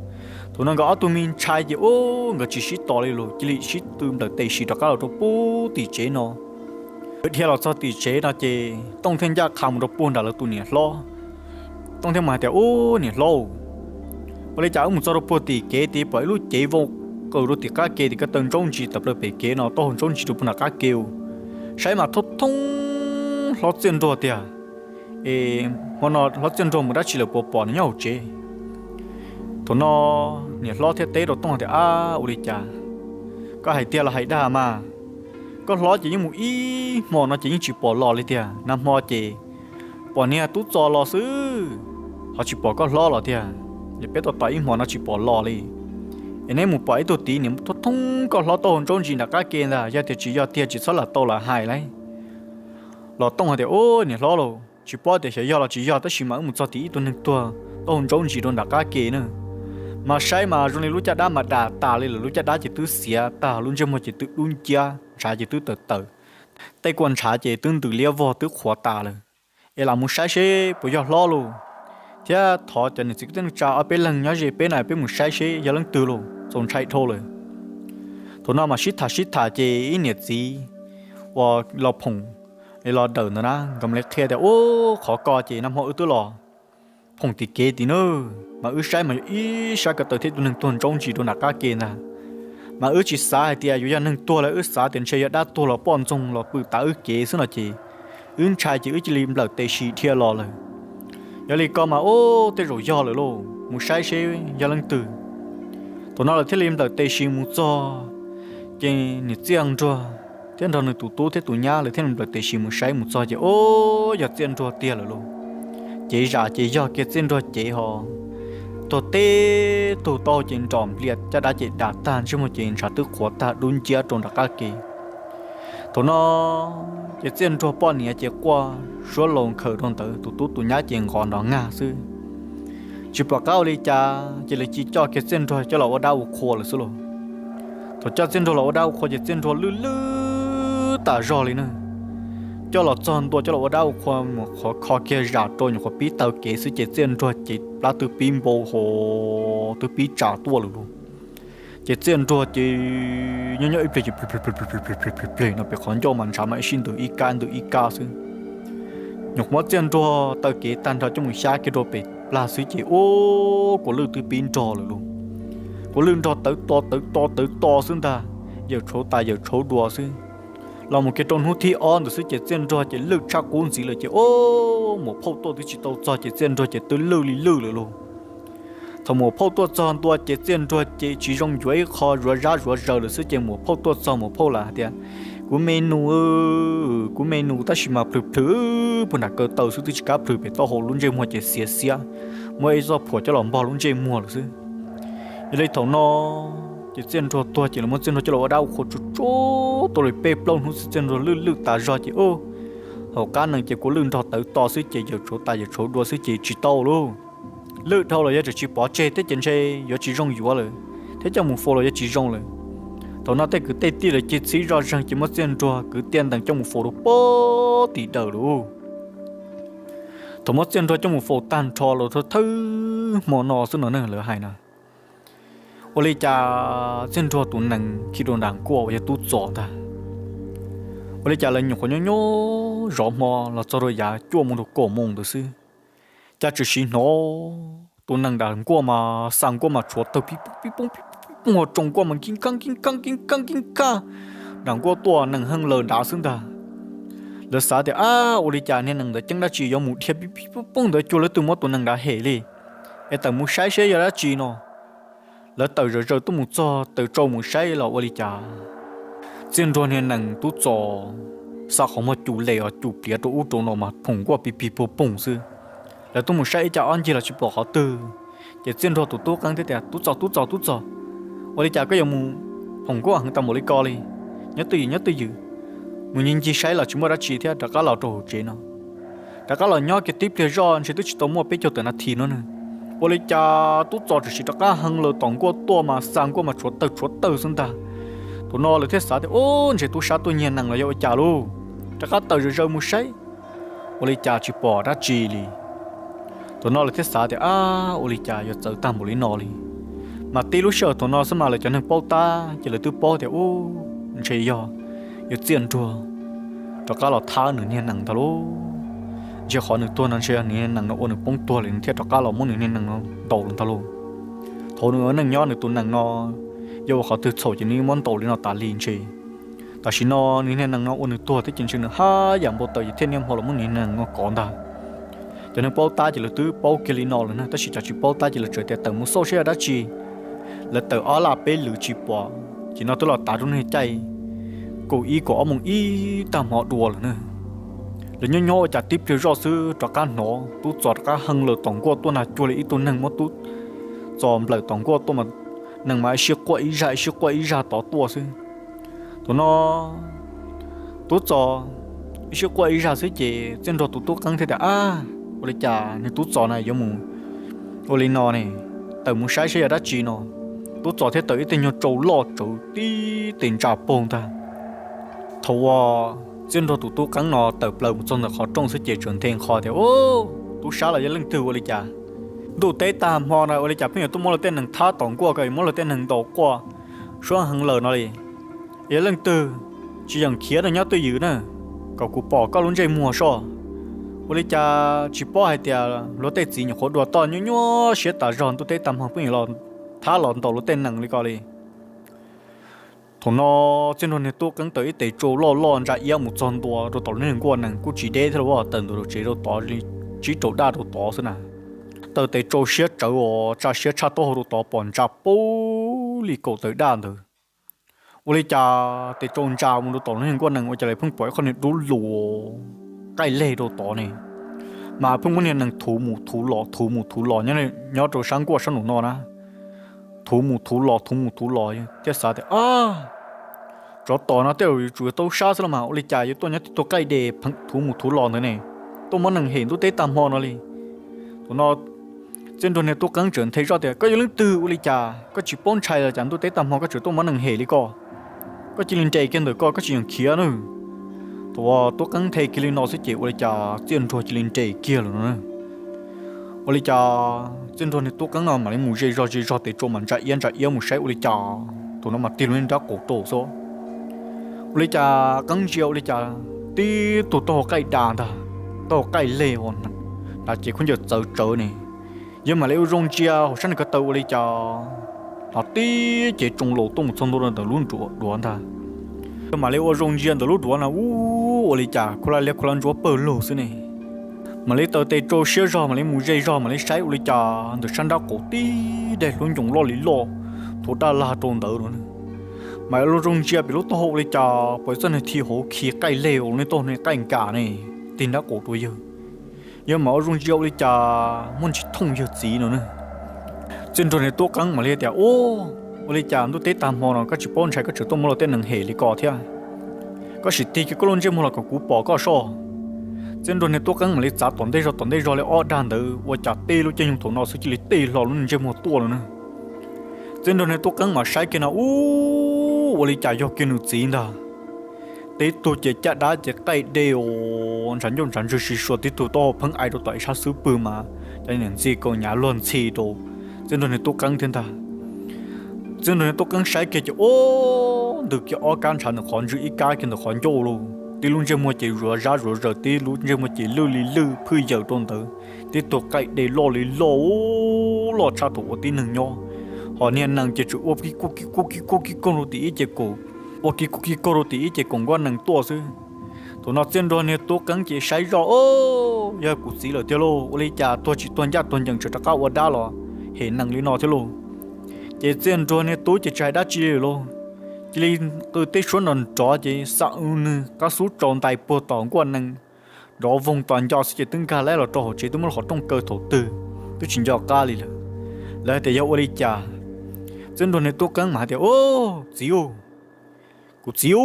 Thaum no nkawd ob tug me ntxhais ces ub, nkawd tsis sib tos li lawm, cia li sib tw nplawm tes sis rov qab los rau puag tim tsev no. Nkawd dhia los txog tim tsev no ces Tooj thiaj ncaj qha mus rau puag nram lawv tus niam hlob. Tooj thiaj mus hais tias, ub, niam hlob, ua li cas wb mus txog rau puag tim kev tid pom ib lub cev vau qws rau tim qab ke, tim ko taw ntsaub ntsis tawm plaws pem kev no, taub hau ntsaub ntsis rau puag nram qab ke. Saib mas thoob thoob hlob Txiaj Nruag tiag. Es hmo no hlob Txiaj Nruag mus dab tsi lawm, puas pom nws nyob hauv tsev? Thaum no niam hlob thiaj teb rau Tooj tias, ab, ua li cas? Koj hais tiag los hais dag mas? Koj hlob ces yeej mus ib hmo no ces yeej tsis pom los li tiag, nag hmo ces pom niag tub Txos los xwb, ho tsis pom koj hlob los tiag. Es peb tos tos ib hmo no tsis pom los li. Es neb mus pom ib tug tiv niam thoob thoob koj hlob taub hau ntsaub ntsis nram qab ke ntag, yog tias tsis yog tiag tsis txhob lam tau lam hais lauj. Los Tooj hais tias, ub, niam hlob lauj, tsis paub tias xyov yog los tsis yog, tab sis mas wb mus txog tim ib tug neeg tuag taub hau ntsaub ntsis rau nram qab ke na. Mas saib mas zoo li lub caj dab mas dam tas li lawm, lub caj dab ces twb xiav tag, lub ntsej muag ces twb dub nciab, ntshav ces twb tawm tawm, tej kua ntshav ces twb ntws liab vog twb qhuav tas lawm. Es lam mus saib seb puas yog hlob lauj, thiab thov cov niam txiv kwv tij neej tsa ob peb leeg nyob ze peb na, peb mus saib seb yog leej twg lauj, txaus ntshai dhau lawm. Thaum no mas sib tham sib tham ces ib niam txiv uas los phoom, los dawm ntawd na, nkawd mam li qhia tias, ub, qhov ko ces nag hmo wb twb los phoom tim kev tim na, mas wb saib mas yog ib sab ko taw thiab tus neeg tuag ntsaub ntsis rau nram qab ke ntag. Mas wb tsis xav hais tias yuav yog neeg tuag lawm, wb xav tias ntshe yog dab tuag los poj ntxoog los pw tav wb kev xwb no ces wb ntshai ces wb cia li nplawm tes sis dhia los lawm. Yog li ko mas ub, tej zaum yog lawm lauj, mus saib seb yog leej twg. Thaum no lawv thiaj li nplawm tes sis mus txog, ces niam Txiaj Nruag thiab nrog nws tus tub thiab tus nyab lawv thiaj li nplawm tes sis mus saib mus txog ces ub, yog Txiaj Nruag tiag lawm lauj. Cev zam ces yog kiag Txiaj Nruag cev ho, tuag teb tug taub hau ces nrom nplias, caj dab ces dam tag, ntsej muag ces ntshav twb qhuav tag dub nciab rau nram qab ke. Thaum no ces Txiaj Nruag poj niam ces quaj suab laus nkhaws rau ntawd, tus tub tus nyab ces nqos nrov nkag xwb. Tsis pom qab ua li cas ces lawv cia li coj kiag Txiaj Nruag coj los ua dab ua qhua lawm xwb lauj. Thaum coj Txiaj Nruag los ua dab ua qhua ces Txiaj Nruag lwj lwj tas zog li na. Coj los txog ntua coj los ua dab ua qhua mus qhov kho kiag zam rau nyuam qhuav pib taw kev xwb ces Txiaj Nruag ces plab twb pib npau hos twb pib tsa tuaj lawm lauj. Ces Txiaj Nruag ces nyob nyob ib pliag ces pleg pleg pleg pleg pleg pleg pleg no pem qhov ncauj mas ntshav mas ib sij ntws ib kab ntws ib kab xwb. Nyuam qhuav muab Txiaj Nruag taw kev tag nrho coj mus xyab kiag rau pem plag xwb ces ub, kua lwj twb pib nrog lawm lauj. Kua lwj nrog tawv to tawv to tawv to xwb ntag, yawm tshauv tas yawm tshauv dua xwb. Los mus kiag rau hnub thib ob ntawd xwb ces Txiaj Nruag ces lwj tshaj qub ntxiv lawm ces ub, muam phauj tuaj twb tsis tau txog ces Txiaj Nruag ces twb lwj li lwj lawm lauj. Thaum muam phauj tuaj txog ntua ces Txiaj Nruag ces tsis zoo yuav ib qho, zuav zab zuav zaws lawm xwb ces muam phauj tuaj txog muam phauj lam hais tias, kuv me nus, kuv me nus, tab sis mas plhws plhws puag nram kaw taw xwb twb tsis kam plhws pem taub hau, lub ntsej muag ces xiav xiab, muab ib txoj phuam coj los npog lub ntsej muag lawm xwb. Yog li thaum no ces Txiaj Nruag tuag ces lawv muab Txiaj Nruag coj los ua dab ua qhua tsuj tsuj tau li peb plaub hnub xwb Txiaj Nruag lwj lwj tas zog ces ub, hauv qab nees ces kua lwj nrog tawv to xwb ces yawm tshauv tas yawm tshauv dua xwb ces tsis tau lauj. Lwj dhau los yuav tsum tsis pov tseg thiab ces ntshe yuav tsis zoo yuav lawm, thiab coj mus faus los yuav tsis zoo lawm. Thaum no tej kwv tej tij lawv cia li txhib zoj zeeg ces muab Txiaj Nruag kwv tiaj ntees coj mus faus rau puag tim dawm lauj. Thaum muab Txiaj Nruag coj mus faus tag nrho los thawj thawj hmo no xwb no ne lawv hais na, ua li cas Txiaj Nruag tus nees khi rau nram nkuaj uas yog Tub Txos ntag. Ua li cas lawv nyuam qhuav nyob nyob zov hmo los txog rau yav cuaj moo rau kaum moo ntawd xwb, cas tshwm sim hnov tus nees nram nkuaj mas xa nkuaj mas tshuav tawg pib poob pib poob pib poob, ho tsoo nkuaj mas kib kab kib kab kib kab kib kab nram nkuaj tuaj, nees heej lawm nrad xwb ntag. Lawv xav tias, ab, ua li cas niag nees ntawd ceeb dab tsi yuav mus dhia pib pib poob poob ntawd, cuag leej twg muab tus nees nrad hem li, es tawm mus saib seb yog dab tsi no. Lawv tawm zawm zaws tuaj mus txog, tawm tsau mus saib los ua li cas Txiaj Nruag niag nees Tub Txos xa qhov muag cum les os cum pliav rau ub rau no mas phoom nkuaj pig pig puag poog xwb. Lawv tuaj mus saib ib co ob ncig los tsis pom qhov twg, ces Txiaj Nruag tus tub qeeb thiab tias, Tub Txos, Tub Txos, Tub Txos, ua li cas koj yuav mus phoom nkuaj heev tas npaum li ko li? Nyob twj ywm, nyob twj ywm, mus ncig ncig saib los tsis muaj dab tsi thiab rov qab los rau hauv tsev no. Rov qab los nyob kiag tib pliag zoj ntshe twb tsis tau muaj peb caug tawm nas this no ne. Ua li cas Tub Txos tshwm sim rov qab heev lawm, tom nkuaj tuaj mas xa nkuaj mas tshuav tawg tshuav tawg xwb ntag. Thaum no lawv thiaj xav tias, ub, ntshe tub sab tuaj nyiag nees los yog ua cas lauj. rov qab tawm zom zaws mus saib, ua li cas tsis pom dab tsi li. Thaum no lawv thiaj xav tias, ab, ua li cas yuav txawv tag npaum li no li. Mas tib lub sij hawm thaum no xwb mas lawv cov neeg paub tab ces lawv twb paub tias, ub, ntshe yog, yog Txiaj Nruag rov qab los thab nws niag nees ntag lauj. Ntshe qhov nws tuag no ntshe yog nws niag nees no ua nws poob tuag li, nws thiaj rov qab los muab nws niag nees no ntaus los ntag lauj. Thaum nws ua neej nyob nws tus nees no yog ua qhov twg txhaum ces nws muab ntaus li no tas li ntshe. Tam sim no nws niag nees no ua nws tuag thiab ces ntshe nws haj yam npau taws ces thiaj niaj hmo los muab nws niag nees no kov ntag. Cov neeg paub tab ces lawv twb paub kiag li no lawm na, tab sis cov tsis paub tab ces lawv tseem tias tawm mus xauj saib yog dab tsi. Lawv tawm ob laj peb lwm tsis pom, ces no twb los tav rau niag caij kaum ib kaum ob moos ib tag hmo dua lawm na. Lawv nyob nyob ua cas tib pliag zoj xwb rov qab hnov Tub Txos rov qab hee lawm tom nkuaj tuaj nag cuag li ib tug neeg muab Tub Txos nplawm tom nkuaj tuaj, nees mas ib sij quaj ib zaj ib sij quaj ib zaj tod tuaj xwb. Thaum no Tub Txos ib sij quaj ib zaj xwb ces Txiaj Nruag tus tub qeeb thiaj tias, ab, ua li cas niag Tub Txos na yuav mus ua li no ne, tawm mus saib saib yog dab tsi no. Tub Txos thiaj tawm ib teg nyuag tsau loj tsawv tib tes ntsa paug ntag. Thaum uas Txiaj Nruag tus tub qeeb no tawm plaws mus txog ntawm qhov rooj xwb ces tseem nthe nqho tias, ub, tub sab los yog leej twg ua li cas? Ntuj teb tag hmo no ua li cas pheej yuav tuaj muab luag tej nees thab tom nkuaj ko, yuav muab luag tej nees ntaus quaj suab heev lawm no li? Yog leej twg tsis yeem khiav no nyob twj ywm na, kom kuv pom koj lub ntsej muag soj. Ua li cas tsis paub hais tias luag tej txiv nyuam qhuav dua toj nyuaj nyuaj siab tas zog ntuj teb tag hmo pheej yuav los thab los ntaus luag tej nees li ko li. Thaum no Txiaj Nruag niag tub qeeb tawm ib tes tsau loj loj ntsa iab mus txog ntua rau tom lub niag nkuaj nees kuj tsis deb thiab los tawm ntua rau tsev rau tod li tsib rau daj rau tod xwb na. Tawm tes tsau siab tsawv uas tsa siab tshaj taub hau rau tod pom ntsa pub li kaum tawm daj ntawd. Ua li cas tes tsau ntsa mus rau tom lub niag nkuaj nees ua cas li pheej pom ib qhov niag dub luas qaij leg rau tod ne, mas pheej muab niag nees thuv mus thuv los thuv mus thuv los nyob rau sab nkuaj sab nraum no na. Thuv mus thuv los thuv mus thuv los thiaj xav tias, ab, tsov tom no tej zaum yuav tsum yog tub sab xwb los mas ua li cas yuav tuaj nyob tib tug qaij des thuv mus thuv los ntawd ne, tuaj muab nees hem ntuj teb tag hmo no li. Thaum no Txiaj Nruag niag tub qeeb tseem nthe zoj tias, koj yog leej twg ua li cas koj tsis paub ntshai los cas ntuj teb tag hmo koj tseem tuaj muab nees hem li ko? Koj cia li nres kiag ntawm ko koj tsis yeem khiav na. Thaum uas tub qeeb nthe kiag li no xwb ces ua li cas Txiaj Nruag cia li nres kiag lawm no. Ua li cas Txiaj Nruag niag tub qeeb no mam li mus ze zog ze zog tes tsau mas ntsa iab ntsa iab mus saib ua li cas. Thaum no mas tig lub niag nrab qaum rau xwb. Ua li cas qeeb ntsia ua li cas tib tug taub hau qaij da ntag, taub hau qaij leg, hnav cev khaub ncaws txawv tsawv ne. Yawg mam li ua zoo ntsia hauv sab nws ko taw ua li cas hnov tib cev tsoo laus tuaj mus txog ntua rau ntawm lub duav ntag. Yawg mam li ua zoo ntsia ntawm lub duav no, ub, ua li cas khuj laj liab khuj laj ntsuab pawg lug xwb ne. Mam li taws tes tsau siab zog mam li mus ze zog mam li saib ua li cas ntawm sab nrab qaum tib daim hluav ncoos loj li loj thuav daj lag rau ntawd no. Mam li ua zoo ntsia pem lub taub hau ua li cas pom txoj niag thi hauv khi qaij leg ua li taub hau qaij nkas ne, tig nrab qaum rau yawg. Yawg mam ua zoo ntsia ua li cas muaj ntsis thooj yawg txiv no na. Txiaj Nruag niag tub qeeb mam li tias, ub, ua li cas ntuj teb tag hmo no koj tsis paub ntshai koj tseem tuaj muab luag tej nees hem li ko thiab? Koj sim tig kiag koj lub ntsej muag los kom kuv pom koj soj. Txiaj Nruag niag tub qeeb mam li txav tom ntej zog tom ntej zog li ob dag ntawd ua cas tej lub caij nyoog thaum no xwb cia li tej hlo lub ntsej muag tuaj lawm na. Txiaj Nruag niag tub qeeb mam saib kiag no, ub, ua li cas yog kiag nws txiv ntag. Tib tug ces caj dab ces qaij de uas ntshav ncauj ntshav ntswg sib suas, tib tug taub hau pheej ai rau tom ib sab xub pwg mas cov niam ntxi kaus hniav luag ntxhi rau Txiaj Nruag niag tub qeeb thiab ntag. Txiaj Nruag niag tub qeeb saib kiag ces ub, ntws kiag ob kab ntshav ntawm qhov ntswg ib kab kiag ntawm qhov ncauj lauj, tib lub ntsej muag ces zuav zab zuav zaws, tib lub ntsej muag ces lwj li lwj phwj yaws rau ntawd, tib tug qaij de loj li loj, loj tshaj thaum ua tib neeg nyob. Hos niag nees ces tseem ua kib kuj kib kuj kib kuj kib kuj rau tim ib ce kaum, ua kib kuj kib kuj rau tim ib ce kaum nkuaj nees tuaj xwb. Thaum no Txiaj Nruag niag tub qeeb ces saib zoj, o, yog kuv txiv lawm tiag lauj, ua li cas tuag tsis tuag ncaj tuag ncees tseem rov qab ua dab los hem nees li no thiab lauj. Ces Txiaj Nruag niag tub ces tsis hais dab tsi li lauj, cia li qw teb suab nrov nrov ces xa nws qab xub tsaus ntais puag tom nkuaj nees nrov voog tos nco xwb ces twb nkag laib los rau hauv tsev twb muab qhov rooj kaw thaum twg twb tsis nco qab li lawm. Lawv hais tias yog ua li cas, Txiaj Nruag niag tub qeeb mas hais tias, u, txiv u, kuv txiv u,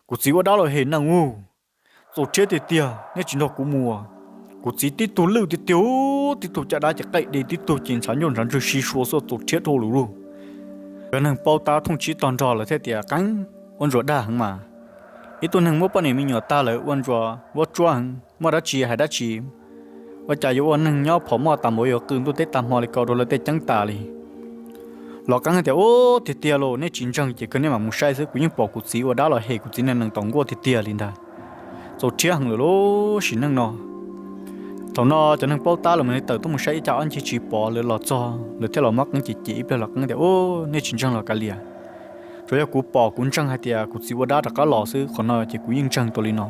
kuv txiv ua dab los hem nees u, txaus rhiab tiag tiag, nej tsis nrog kuv mus. Kuv txiv tib tug lwj tiag tiag, tib tug caj dab ces qaij de, tib tug ces ntshav ncauj ntshav ntswg sib suas xwb, txaus rhiab dhau lawm lauj. Cov neeg paub tab thooj tsib tog nrog lawv thiaj tias, qeeb, ua ntsuas dag heev mas. Ib tug neeg muab poj niam me nyuam tag lawm ua ntsuas vuab tsuab heev, muaj dab tsi hais dab tsi. Ua cas yuav ua neeg nyob phom moj tas npaum yuav qw ntuj teb tag hmo li ko rau lawv tej ceeb tas li. Los qeeb tias, Ub, tiag tiag los nej tsis ntseeg ces kawg nej mam mus saib xwb, kuv yeej pom kuv txiv ua dab los hem kuv txiv nees tom nkuaj tiag tiag li ntag. Txaus rhiab heev lawm lauj sim neej no. Thaum no cov neeg paub tab lawv mam li tawm tuaj mus saib ib co ob ncig tsis pom lawv los txog, lawv thiaj los muab qeeb ces ces ib pliag los qeeb tias, Ub, nej tsis ntseeg los kav liam. Tsuas yog kuv pom kuv ntseeg hais tias kuv txiv ua dab rov qab los xwb, qhov no ces kuv yeej ntseeg tau li no.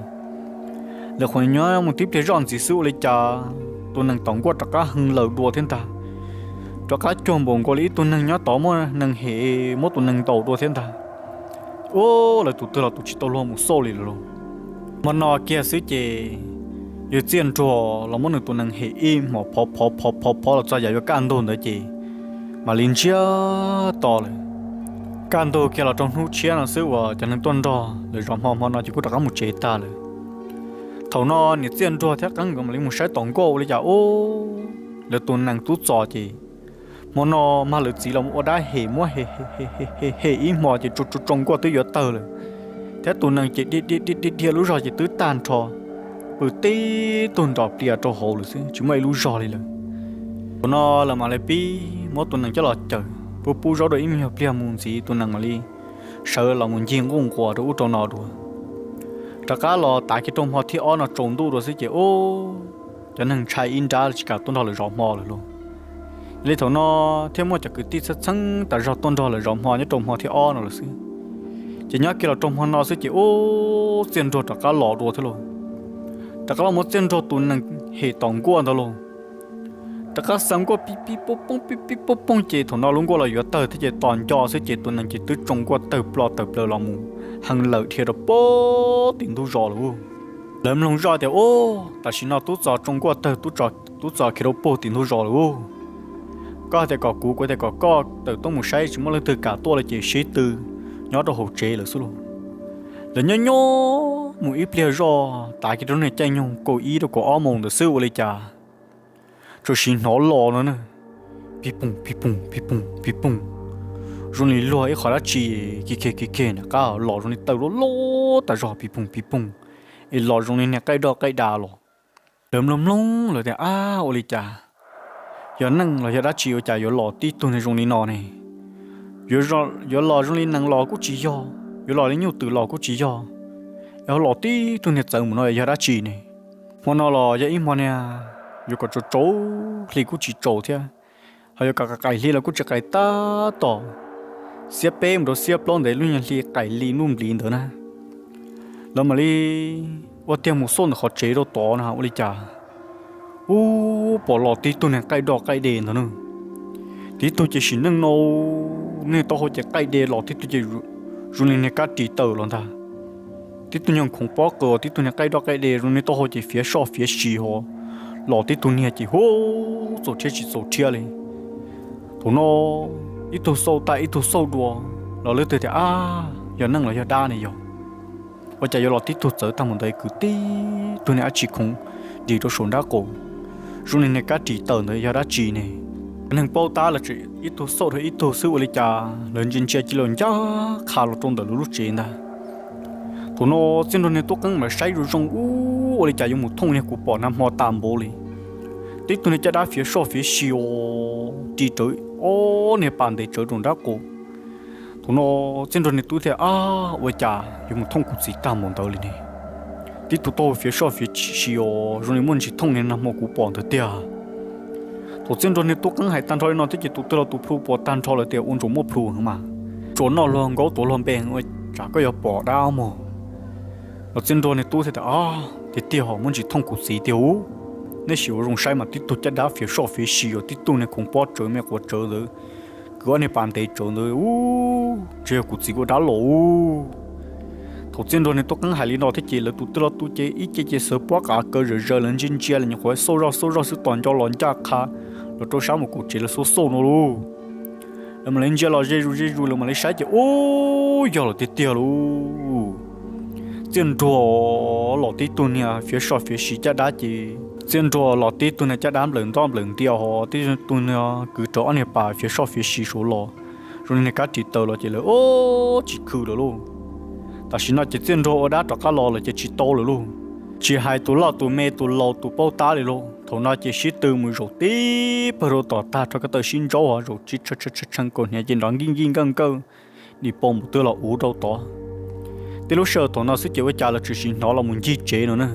Lawv qhuas nyob mus tib pliag zoj ntxiv xwb ua li cas tus nees tom nkuaj rov qab hee lawm dua thiab ntag. Rov qab cuag npaum nkaus li ib tug neeg nyob tod muaj nees hem muab tus nees ntaus dua thiab ntag. Ub, lawv tus twg los tus tsis tau luag mus xauj li lawm lauj. Hmo no kiag xwb ces yawg Txiaj Nruag los muab nws tus nees hem ib hmos phov phov phov phov phov los txog yam yuav kaj ntug ntawd ces mam li ntsiag to lawm. Kaj ntug kiag los rau hnub tshiab no xwb uas cov neeg tuaj nrog lawv zov hmo, hmo no ces kuj rov qab mus tsev tag lawm. Thaum no niam Txiaj Nruag thiab qeeb nkawd mam li mus saib tom nkuaj ua li cas ub, lawv tus nees tub txos ces hmo no mag lawv txiv los ua dab hem muab hem hem ib hmo ces tsoo tsoo nkuaj twb yuav tawg lawm, thiab tus nees ces dhia dhia dhia dhia lub zog ces twb tag nrho, pw tib tug nrov plias rau hauv lawm xwb tsis muaj ib lub zog li lawm. Thaum no lawv mam li pib muab tus nees coj los cawm pub pub zaub rau ib me nyuag pliag mus ntxiv tus nees mam li sawv los mus ncig nquj nquas rau ub rau no dua. Rov qab los tav kiag rau hmo thib ob no tsaus ntuj dua xwb ces ub, cov neeg ntshai ib nrab tsis kam tuaj nrog lawv zov hmo lawm lauj. Yog li thaum no thiaj muaj cov kwv tij txheeb txheeb tas zog tuaj nrog lawv zov hmo nyob rau hmo thib ob no lawm xwb. Ces nyob kiag los rau hmo no xwb ces ub, Txiaj Nruag rov qab los dua thiab lauj. Rov qab los muab Txiaj Nruag tus nees hem tom nkuaj ntawd lauj, rov qab xaws nkuaj pib pib poob poob pib pib poob poob ces thaum no lub nkuaj los yuav tawg thiab ces tos nco xwb ces tus nees ces twb tsoo nkuaj tawg plho tawg plaws los mus hee lawm dhia rau puag tim ntug zos lawm. Lawv mloog zoj tias, Ub, tam sim no tub txos tsoo nkuaj tawg, tub txos khiav rau puag tim ntug zos lawm ub. Koj tias kom kuv, kuv tias kom koj tawm tuaj mus saib, tsis muaj leej twg kam tuaj li ces sib tw nyob rau hauv tsev lawm xwb lauj. Lawv nyob nyob mus ib pliag zoj tav kiag rau niag caij nyoog kaum ib rau kaum ob moos ntawd xwb ua li cas tsuas sim hnov los no na, pig poog pig poog pig poog pig poog, zoo li luag ib qho dab tsi kiv keg kiv keg nram qab los zoo li taw loj loj tas zog pig poog pig poog, es los zoo li niag qaij doj qaij da los. Lawv mloog mloog lawv tias, Ab, ua li cas, yog neeg los yog dab tsi ua cas yuav los tib tug niag zoo li no ne? Yuav los zoo li nees los kuj tsis yog, yuav los li nyuj twm los kuj tsis yog, es ho los tib tug niag txawv mus no yog dab tsi ne? Hmo no los yog ib hmo niag yuav kom tsaus tsaus hli kuj tsis tsaus thiab, ho yuav kom qaim hli los kuj tsis qaim tab tom, xiab peb mus rau xiab plaub ntawd lub nyuag hli qaim li lub npliv ntawd na. Lawv mam li ua tiag mus xauj ntawm qhov tsev rau tod na ua li cas, ub, pom los tib tug niag qaij doj qaij de ntawd na. Tib tug ces sim neej no, niag taub hau ces qaij de los tib tug ces zoo li niag kab ris tawm los ntag. Tib tug nyuag khoov pob qws, tib tug niag qaij doj qaij de zoo li taub hau ces fiav soj fiav si ho los tib tug niag ces hu txaus rhiab tsis txaus rhiab li. Thaum no ib tug xauj tag ib tug xauj dua, los lawv twb tias, Ab, yog neeg los yog dab ne yog? Ua cas yuav los tib tug txawv tag mus ntawd kwv tib tug niag dab tsi khoov ris rau saum nrab qaum, zoo li niag kab ris tawm ntawd yog dab tsi ne? Neeg paub tab lawv tseem ib tug xauj rau ib tug xwb ua li cas lawv ntsia ntsia cia li ncaj qha los rau ntawm lawv lub tsev ntag. Thaum no Txiaj Nraug niag tub qeeb mas saib zoo zoo ub ua li cas yuav mus thooj niag kuv pom nag hmo tas npaum li. Tib tug niag caj dab fiav soj fiav si os ris rawv ob niag pas ntev tsawv rau nrab qaum. Thaum no Txiaj Nraug niag tub thiaj, Ab, ua cas yuav mus thooj kuv txiv tag npaum ntawd li ne? Tib tug taub hau fiav soj fiav si os zoo li muaj ntsis thooj niag nag hmo kuv pom ntawd tiag. Thaum Txiaj Nraug niag tub qeeb hais tag nrho li no thiab ces tus twg los tus plhu pom tag nrho lawm tias ua ntsuas muaj plhu heev mas, tsuas noj luag nkaub tuav luag npe heev ua tsam koj yuav pom dab mog. Los Txiaj Nraug niag tub thiaj tias, Tiag tiag ho muaj ntsis thooj kuv txiv tiag ub. Nej sim ua zoo saib mas tib tug caj dab fiav soj fiav si os tib tug niag khoov pob tsawv me quav tsawv ntawd, kwv ob niag pas ntev tsawv ntawd ub, ntshe yog kuv txiv ua dab los ub. Thaum Txiaj Nraug niag tub qeeb hais li no thiab ces lawv tus twg los tus ces ib ce ces xawv pob qav kaw zawm zaws lawv ntsia ntsia lawv nyuam qhuav xauj zoj xauj zoj xwb tos nco los ncaj qha los rau sab mus kaum tsev lawv xauj xauj no lauj. Lawv mam li ntsia los ze zus ze zus lawv mam li saib ces ub, yog lawm tiag tiag lauj. Txiaj Nraug los tib tug niag fiav soj fiav si caj dab ces Txiaj Nraug los tib tug niag caj dab nplawm ntob nplawm ntias ho tib tug niag kwv rawv ob niag pas fiav soj fiav si saud los zoo li niag kab ris taws los ces lawv ub tsis khw lawm lauj. Tam sim no ces Txiaj Nruag ua dab rov qab los lawm ces tsis tau lawm lauj. Tsis hais tus loj tus me tus laus tus paub tab li lauj, thaum no ces sib tw mus zaum tib pawg rau tom tag rau ko taw sib ntsaub hos zaum tsis tshee kaum hniav ces nrov nkij nkij nkawj nkawj, dim pos npum twg los uv rau tod. Tib lub sij hawm thaum no xwb ces ua cas lawv tshwm sim hnov los mus ncig tsev no na,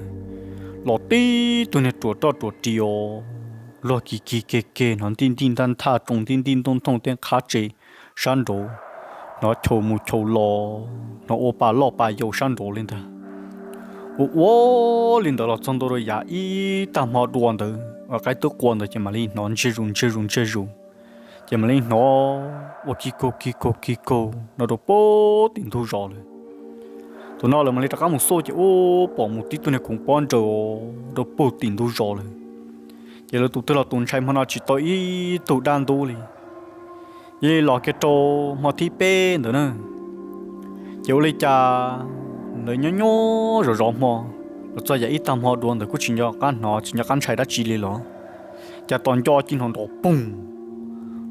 los tib tug niag ruam roj ruam ris os, luag kis kis keg keg, hnov ntij ntij ntaj nthaj tsoo ntij ntij ntooj thooj tej qhab tsev sab nraud, hnov chaus mus chaus los, hnov ua pa loj pa yau sab nraud li ntag. Ua ua li ntawd los txog ntua rau yav ib tag hmo dua ntawd uas qaib twb qua ntawd ces mam li hnov ntsiag zus ntsiag zus ntsiag zus, ces mam li hnov ua kig kaug kig kaug kig kaug no rau puag tim ntug zos lawm. Thaum no lawv mam li rov qab mus xauj ces ua pom mus tib tug niag khoov pob nraws rau puag tim ntug zos lawm. Ces lawv tus twg los tus ntshai hmo no tsis tau ib tug dab ntub li. Yog li los kiag rau hmo thib peb ntawd na, ces ua li cas lawv nyob nyob zov zov hmo, los txog yav ib tag hmo dua ntawd kuj tsis nco qab hnov tsis nco qab ntshai dab tsi li los, cas tos nco ci hnov nrov poog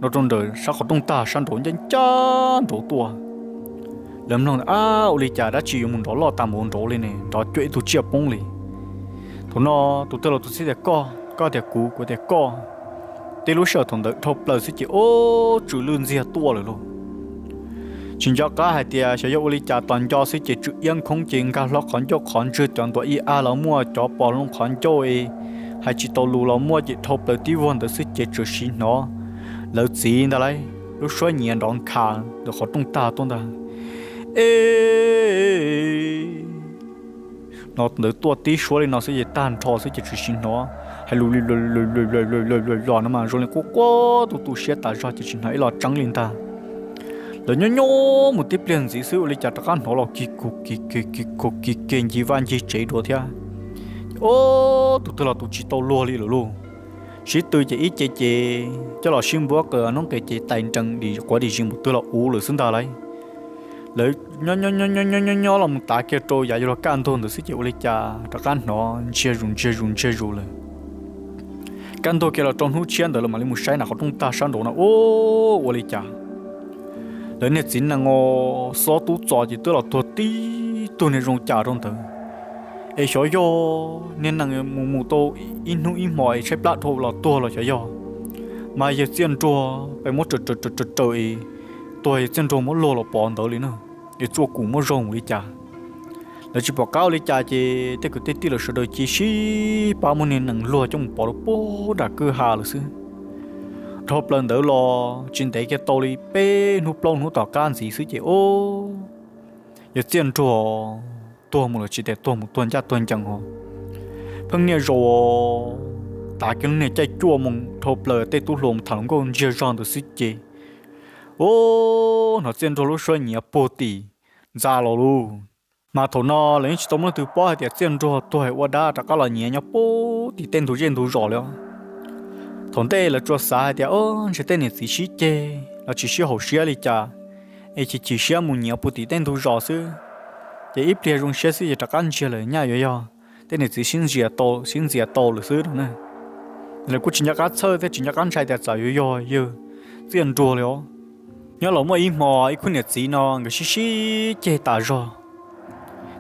no rau nram sab qhov rooj tag sab nraud ncaj ncaj nraud tuaj. Lawv mloog, ab, ua li cas dab tsi yuav mus nrov loj tas npaum nraud li ne, nrov cuag ib tug tsiaj poob li. Thaum no tus twg los tus txib tias koj, koj tias kuv, kuv tias koj. Tib lub sij hawm thaum ntawd dhau plaws xwb ces ub, tsw lwj ntxiag tuaj lawm lauj. Tsis nco qab hais tias xyov yog ua li cas tos nco xwb ces tsw iab khoob ces nkag hlo qhov ncauj qhov ntswg cov ntuav ib a los muaj, cov pos loo qhov ncauj es hais tsis tau lus los muaj, ces dhau plaws tib vuag ntawd xwb ces tshwm sim hnov lawv txiv ntag lauj, lub suab nyiav nrov nkhav ntawm qhov rooj tag tuaj ntag. E, no ntawd tuaj tib suab li no xwb ces tag nrho xwb ces tshwm sim hnov hais lus li los no mas zoo li quaj quaj tu tu siab tas zog ces tsis hnov ib los tseeb li ntag. Lawv nyob nyob mus tib pliag ntxiv xwb ua li cas rov qab hnov los kig kug kig kig kig kug kig kig ncig vaj ncig tsev dua thiab. Ub, tus twg los tus tsis tau luag li lawm lauj. Sib tw ces ib ce ces coj los sib npuab qw hnub qis ces tais nrees quav dim zis npaum twg los uv lawm xwb ntag lauj. Lawv nyob nyob nyob nyob los mus tav kiag rau yav yuav luag kaj ntug ntawd xwb ces ua li cas rov qab hnov ntsiag zus ntsiag zus ntsiag zus lawm. Kaj ntug kiag los rau hnub tshiab ntawd lawv mam li mus saib nram qhov rooj tag sab nraud no ub, ua li cas lawv niag txiv nees os, xob tub txos ces twb los tuag tib tug niag zoo cas rau ntawd. Es xyov yog niag nees mus mus tau ib hnub ib hmo es tshaib plab dhau los tuag los xyov yog, mas yawg Txiaj Nruag pes muab raws raws raws raws es tuag, yawg Txiaj Nruag muab luag los pov ntawd li na, es txua kum muab zoo li cas. Lawv tsis pom qab ua li cas ces tej kwv tej tij lawv sawv daws cia sib pab muab niag nees luag coj mus pov rau puag nram kwj ha lawm xwb. Dhau plaws ntawd los tsis ntev kiag tau li peb hnub plaub hnub tom qab ntxiv xwb ces ub, yawg Txiaj Nruag tuag mus lawm, tsis tias tuag mus tuag ncaj tuag ncees ho, pheej niaj zaus tav kiag lub niag caij cuaj moos dhau plaws tej tub hluas mus tham hluas nkauj ntsiag zog ntawd xwb ces ub, hnov Txiaj Nruag lub suab nyiav puag tim ntxa los lauj. Mas thaum no lawv yeej tsis tau muaj leej twg paub hais tias Txiaj Nruag tuag ua dab rov qab los nyiav nyob puag tim tej ntug zej ntug zos li os. Thaum ntej lawv tsuas xav hais tias o, ntshe tej niam txiv sib ceg los tsis sib haum siab li cas es chim chim siab mus nyiav puag tim tej ntug zos xwb. Ces ib pliag zoo siab xwb ces rov qab ntsiag lawm, nyaj yuav yog tej niam txiv sib ntxias tau, sib ntxias tau lawm xwb no na. Lawv kuj tsis nco qab txhawj thiab tsis nco qab ntshai tias txawm yuav yog yawg Txiaj Nruag li os. Nyob los muaj ib hmo ib khub niam txiv no nkawd sib sib ceg tas zog,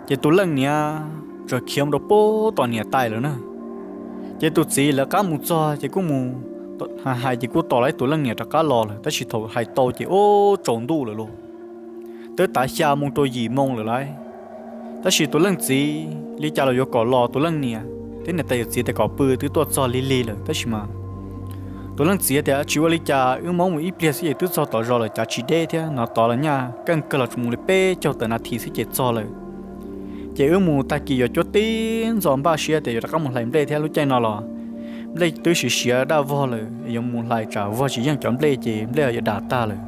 ces tus leej niam txawm khiav mus rau puag tom niam tais lawm na. Ces tus txiv lawv qab mus txog ces kuj mus hais hais ces kuj tos lawv tus leej niam rov qab los lawm, tab sis thaum hais tau ces ub, tsaus ntuj lawm lauj. Twb tav xya moo rau yim moo lawm lauj. Tab sis tus leej txiv li cas los yuav kom los, tus leej niam thiab niam tais yawm txiv tias kom pw twb tuaj txog lig lig lawm, tab sis mas tus leej txiv tias tsis ua li cas, wb maub mus ib pliag xwb ces twb txog tom zos lawm, cav tsis deb thiab, hnov tod los nyaj keej kawg los tsuas mus li peb caug tawm nas this xwb ces txog lawm. Ces wb mus tag kis yuav cuab tib ntxo npaj siab tias yuav rov qab mus hlais nplej thiab, lub caij no los nplej twb siav siav daj vog lawm, yuav mus hlais tsam vog tsis yeej cov nplej ces nplej yuav dam tag lawm.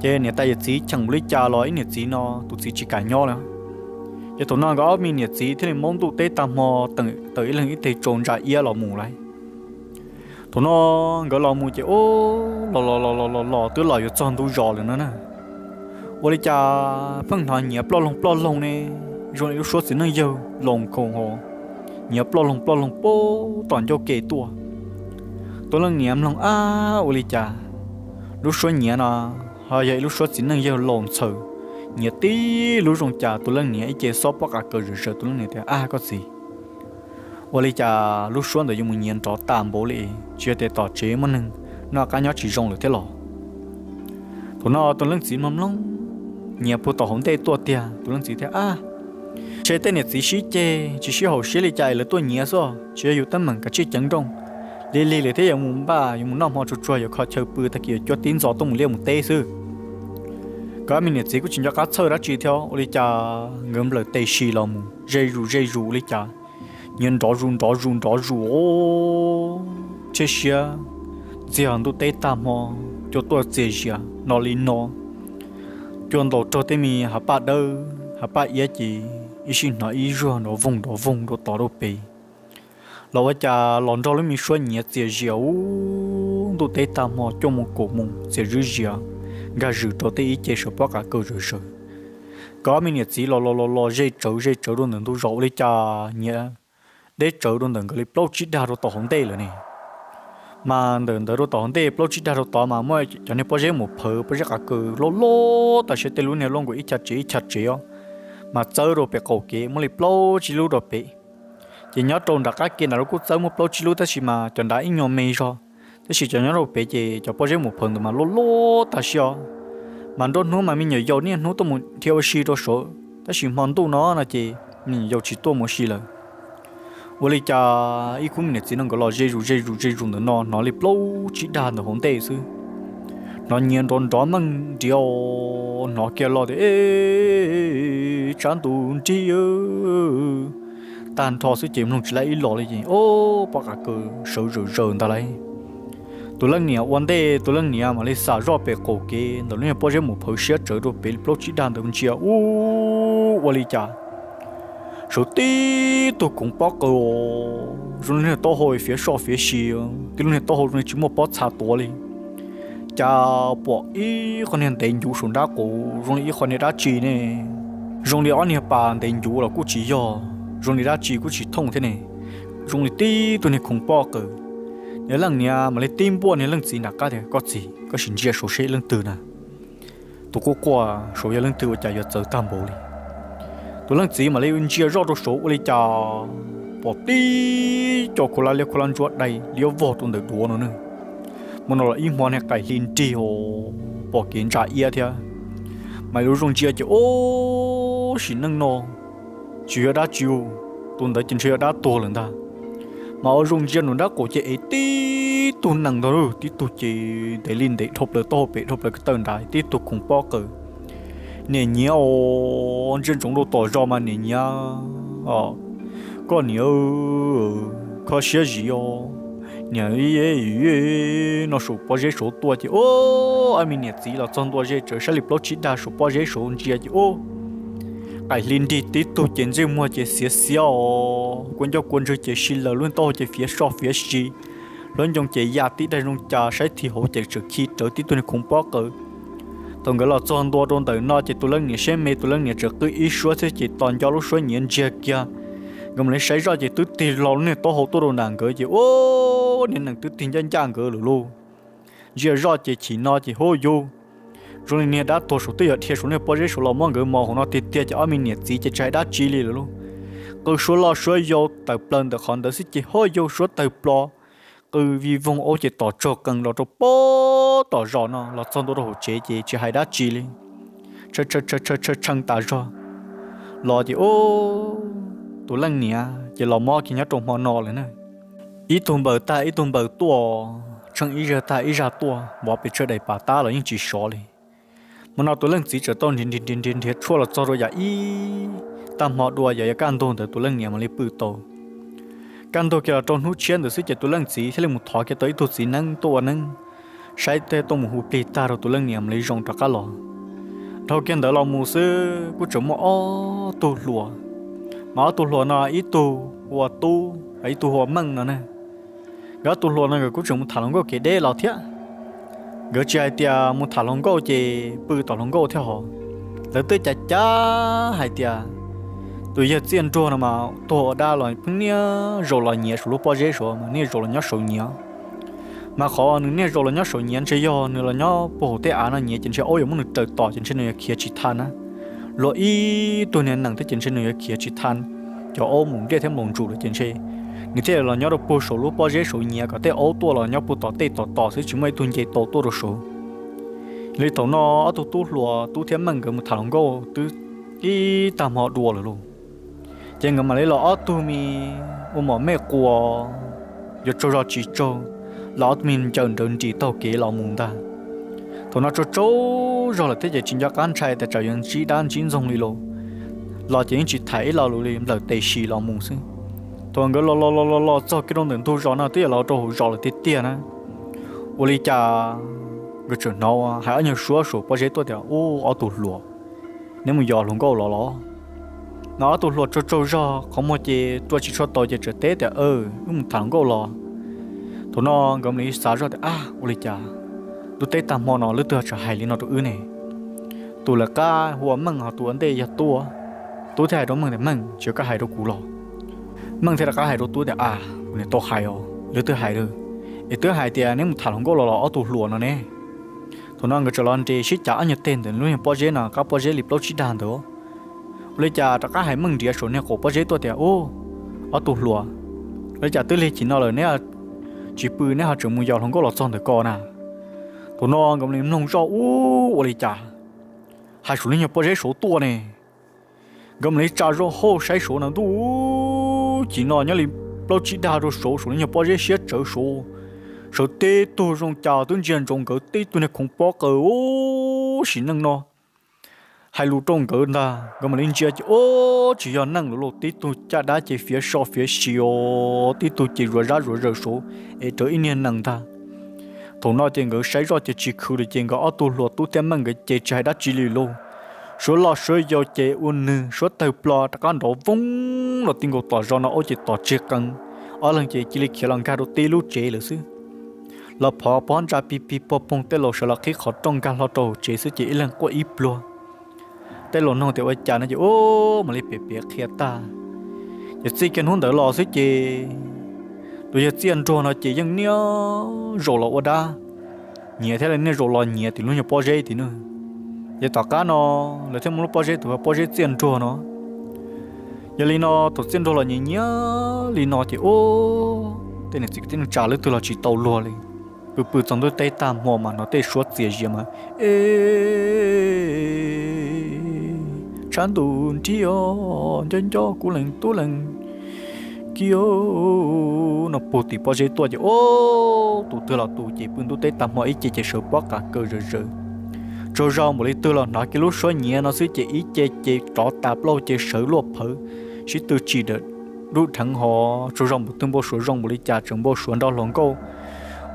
Ces niam tais yawm txiv cheem npaum li cas los ib niam txiv no tus txiv tsis kam nyob li. Ces thaum no nkawd ob me niam txiv thiaj li maub ntuj teb tag hmo tawm ib leeg ib teg tsau ntsa iab los mus lauj. Thaum no nkawd los mus ces ub, los los los los los los twb los yuav txog ntug zos lawm no na. Ua li cas pheej hnov nyiav ploj loog ploj loog ne, zoo li lub suab txiv neej yawg laus nkhaus ho, nyiav ploj loog ploj loog puag tom ncauj ke tuaj. Tus leej niam mloog, ab, ua li cas lub suab nyiav no ho yog ib lub suab txiv neej yawg laus ntxhaws, nyiav tib lub zoo cas tus leej niam ib ce xob pob qa kaws zawm zaws. Tus leej niam tias, Ab koj txiv, ua li cas lub suab ntawd yuav mus nyiav nrov tas npaum li, tsis yog tias tom tsev muaj neeg noj qab nyob tsis zoo lawm thiab los? Thaum no tus leej txiv mloog mloog, nyiav puag tom hauv ntej tuaj tiag. Tus leej txiv thiaj, Ab, ntshe tej niam txiv sib ceg tsis sib haum siab li cas es lawv tuaj nyiav xwb, tsis yog yus teeb meem kav tsij ceev nrooj. Lig lig lawm thiab yuav mus npaj yuav mus noj hmo tsuag tsuag yuav kho chaw pw tag kis yuav cuab tib ntxov tuaj mus liaj mus teb xwb. Nkawd ob me niam txiv kuj tsis nco qab txhawj dab tsi thiab, ua li cas nkawd nplawm tes si los mus ze zus ze zus ua li cas nyiav nrov zus nrov zus nrov zus thiab siab ntxiag ntuj teb tag hmo, cua tuaj txias zias no li no, cua ntaus raug tej me hav paj dawb hav paj iab ces ib sij hnov ib zuag nrov voog nrov voog rau tod rau pem. Los ua cas los nrog lub me suab nyiav txias zias ub ntuj teb tag hmo cuaj moos kaum moos txias zwb zias nkag zws rau tej ib ce sawv pob qa kaws zawm zaws. Nkawd ob me niam txiv los los los los ze tsawv ze tsawv rau ntawm ntug zos ua li cas nyiav deb tsawv rau ntawm nkawd li plaub tsib dag rau tom hauv ntej lawm ne. Mas ntawm ntawd rau tom hauv ntej plaub tsib dag rau tod mas muaj cov niag pob zeb mus phawv pob zeb qa kaws loj loj tas siab tej lub niag loj nkaus ib chav tsev ib chav tsev os, mas txawb rau pem qaum kev muaj li plaub tsib lub rau pem. Ces nyob rau nram qab ke nram lub kuj txawb muaj plaub tsib lub tab sis mas cov nrad ib nyuag me zog, tab sis cov nyob rau pem ces cov pob zeb mus phawv ntawd mas loj loj tas siab os. Mas nruab hnub mas me nyuam yaus niaj hnub tuaj mus dhia ua si rau saud tab sis hmo ntuj no no ces me nyuam yaus tsis tuaj mus ua si lawm. Ua li cas ib khub me niam txiv no nkawd los ze zus ze zus ze zus ntawm no hnov li plaub tsib dag ntawm hauv ntej xwb, hnov nyiav nrov nrov meej nriav, hnov kiag los tias, Tsab ntus nrig! Tag nrho xwb ces mloog tsis lab ib los li ces ob pob qa kaws sawv zawm zaws ntag lauj. Tus leej niam ua ntej tus leej niam mam li xam zoj pem qaum kev ntawm lub niag pob zeb mus phawv siab tsawv rau pem li plaub tsib dag ntawd ntsia ub ua li cas sawv tib tug khoov pob qaws zoo li niag taub hau fiav soj fiav si, tib lub niag taub hau zoo li tsis muaj pob txha tuav li. Cas pom ib qho niag ntev ncuv saum nrab qaum zoo li ib qho niag dab tsi ne, zoo li ob niag pas ntev ncuv los kuj tsis yog, zoo li dab tsi kuj tsis thooj thiab ne, zoo li tib tug niag khoov pob qaws. Niag leej niam mam li tib npuaj niag leej txiv nram qab tias, Koj txiv, koj sim ntsia saud seb leej twg na. Tus quaj quaj saud yog leej twg ua cas yuav txawv tag npaum li. Tus leej txiv mam li ntsia zoj rau saud ua li cas pom tib co khuv la liab khuv la ntsuab dai liab vog rau ntawm duav no ne. Hmo no los ib hmo niag qaim hli nrig os, pom kev ntsa iab thiab. Mas lub zoo ntsia ces ub sim neej no tsis yog dab tsi, tus ntawd ces ntshe yog dab tuag lawm ntag. Mas ua zoo ntsia nraum nrab qaum ces ev tib tug nees ntag lauj, tib tug ces ntev li ntev dhau plaws taub hau pem dhau plaws ko taw nrad, tib tug khoov pob qaws. Niam nyiav os, ntsia ntsoov rau tom zos mas niam nyiav, Koj niam, kho siab zim os niam. No saum pob zeb saud tuaj ces ub, ob me niam txiv los txog ntua ze tsawv saib li plaub tsib dag saum pob zeb saud ntsia ces ub, qaim hli nrig tib tug ces ntsej muag ces xiav xiav os, kua ncauj kua ntswg ces si laws, lub taub hau ces fiav soj fiav si, hluab ncoo ces ya tib daig zoo cas, saib thim hauv ces tseem khi rawv tib tug niag khoov pob qaws. Thaum nkawd los txog ntua rau ntawm no ces tus leej niam siab me, tus leej niam tseem qw ib suab thiab ces tos nco lub suab nyiav ntsiag kiag. Nkawd mam li saib zoj ces twb tig hlo lub niag taub hau tuaj rau nram nkawd ces ub, niag nees twb tig ncaj ncaj nkawd lawm lauj. Ntsia zoj ces chim no ces huj yug, zoo li niag dab tuag saud twb yog dhia saum niag pob zeb saud los muab nkawd mos hauv no tiag tiag ces ob me niam txiv ces tsis hais dab tsi li lawm lauj. Qw suab loj suab yau tawm plaws ntawm qhov ntawd xwb ces huj yug suab tawg plo, qw vij voog ub ces tom tsaug qees los rau pem tom zos no, los txog ntua rau hauv tsev ces tsis hais dab tsi li. Tshee tas zog los ces ub, tus leej niam ces los mob kiag nyob rau hmo no lawm na. Ib tug npaws tag ib tug npaws tuaj, tsheej ib zag tag ib zag tuaj, vov pes tsawg daim pam tab los yeej tsis sov li. Hmo no tus leej txiv tseem tau nrhiav nrhiav nrhiav tshuaj los txog rau yam ib tag hmo dua yog yuav kaj ntug ntawd tus leej niam mam li pw tau. Kaj ntug kiag los rau hnub tshiab ntawd xwb ces tus leej txiv thiaj li mus thov kiag tau ib tug txiv neeb tuaj ua neeb saib thiab tuaj mus hu plig tag rau tus leej niam mam li zoo rov qab los. Dhau kiag ntawd los mus xwb kuj tseem muaj ob tug hluas, mas ob tug hluas no ib tug hu ua Tub, ib tug hu ua Meej no ne. Nkawd ob tug hluas no nkawd kuj tseem mus tham hluas nkauj kev deb los thiab. Nkawd tsis hais tias mus tham hluas nkauj ces pw tom hluas nkauj thiab hos. Lawv twb cav cav hais tias tus yawg Txiaj Nruag no mas tuag ua dab los pheej niaj zaus los nyiav saum lub pob zeb saud mas niaj zaus los nyob saud nyiav. Mas qhov nws niaj zaus los nyob saud nyiav ntshe yog nws los nyob puag hauv tej av no nyiav ces ntshe aub yuav muab nws raws tom ces ntshe nws yuav khiav tsis tau na. luag ib tug niag nees thiab ces ntshe nws yuav khiav tsis tau cov aub mus ntiaj thiab nplooj ntsum lawm ces ntshe nws thiaj los nyob rau puag saum lub pob zeb saum nyiav kom tej aub tuaj los nyob puag tom tej tom tom xwb tsis muaj ib tug nce tau tuaj rau saud. Li thaum no ob tug tub hluas Tub thiab Meej nkawd mus tham hluas nkauj twb ib tag hmo dua lawm lauj. Ces nkawd mam li los ob tug me ua mom mej quas, yuav tsaug zog tsis tsaug, los ob tug me ncaws nrawv nris taug kev los mus ntag. Thaum no tsaug tsaug zog lawm thiab ces tsis nco qab ntshai tias tsam yuav ntsib dab ntsib ntxoog li lauj. Los ces yeej tsis tham ib lo lus li, nplawm tes si los mus xwb. Thaum nkawd los los los los los txog kiag rau ntawm ntug zos no twb yog los rau hauv zos lawm tiag tiag na. Ua li cas nkawd tseem hnov hais ob nyuag suab saum pob zeb tuaj tias, Ub, ob tug hluas, neb mus yos hluas nkauj los los? No ob tug hluas tsaug tsaug zog qhov muag ces rua tsis tshua tau ces tseem teb tias, Wb mus tham hluas nkauj los. Thaum no nkawd mam li xav zoj tias, Ab, ua li cas ntuj teb tag hmo no leej twg ho tseem hais li no rau wb ne? Tus lawv qab hu ua Meej ho tus ua ntej yog Tub. Tub thiaj hais rau Meej tias, Meej, tsis yog koj hais rau kuv los? Meej thiaj rov qab hais rau Tub tias, Ab, kuv niam tau hais os, leej twg hais lawm, es twb hais tias neb mus tham hluas nkauj los los ob tug hluas no ne. Thaum no nkawd tseem los nres sib cav ob nyuag teg ntawm lub nyuag pob zeb no, qab pob zeb li plaub tsib dag ntawd. Ua li cas rov qab hais Meej nrhiav saum niag qaum pob zeb tuaj tias, Ub, ob tug hluas, ua li cas twb lig chim no lawm neb tsis pw, neb ho tseem mus yos hluas nkauj los txog ntawm ko na? Thaum no nkawd mam li mloog zoj, Ub, ua li cas hais saum lub nyuag pob zeb saud tuaj ne? Nkawd mam li tsa zoj hauj saib saud no, ntuj, chim no nyob li plaub tsib dag rau saud, saum lub nyuag pob zeb siab tsawv saud, sawv tib tug zoo cas twb ntsia ntsoov nkawd tib tug niag khoov pob qaws, Ub, sim neej no hais lus rau nkawd ntag. Nkawd mam li ntsia ces, Ub, tsis yog neeg lawm lauj, tib tug caj dab ces fiav soj fiav si os, tib tug ces zuav zab zuav zaws saud es raws ib niag nees ntag. Thaum no ces nkawd saib zoj ces tsis khwv li ces nkawd ob tug hluas Tub thiab Meej nkawd ces tsis hais dab tsi li lauj. Suav loj suav yau ces ua nws suab tawg plo rov qab nrov voog los ti nkaus tom zos no, ua ces tom tsig qees. Ob leeg ces cia li khiav los nkag rau tib lub tsev lawm xwb. Los phov pob ntsa pig pig pog poog, tej laus sawv los qhib qhov rooj nkag hlo rau hauv tsev xwb ces ib leeg quaj ib pluag. Tej laus nug tias ua cas no ces ub, mam li piav piav qhia tag. Ces txij kiag hnub ntawd los xwb ces tus yawg Txiaj Nruag no ces yeej niaj zaus los ua dab nyiav thiab niaj zaus los nyiav tim lub nyuag pob zeb tim no. Ces tom qab no lawv thiaj muab lub pob zeb tus hu ua pob zeb Txiaj Nruag no. Yog li no thaum Txiaj Nruag los nyiav nyiav li no ces ub, tej niam txiv kwv tij neej tsa leej twg los tsis tau luag li. Pw pw txog ntuj teb tag hmo mas hnov tej suab txias zias mas, E, tshav ntuj nrig os, nco nco kuv lees tub lees kiv no puag tim pob zeb tuaj ces ub, tus twg los tus ces pw ntuj teb tag hmo ib ce ces sawv pob qa kaws zawv zawv. Tsaug zog npaum li twg los hnov kiag lub suab nyiav no xwb ces ib ce ces rov tas plaub ce sawv luaj phawv, sib tw tsim dawm dub dheev hos. Tsaug zog npaum twg npau suav zoo npaum li cas tseem npau suav nrog hluas nkauj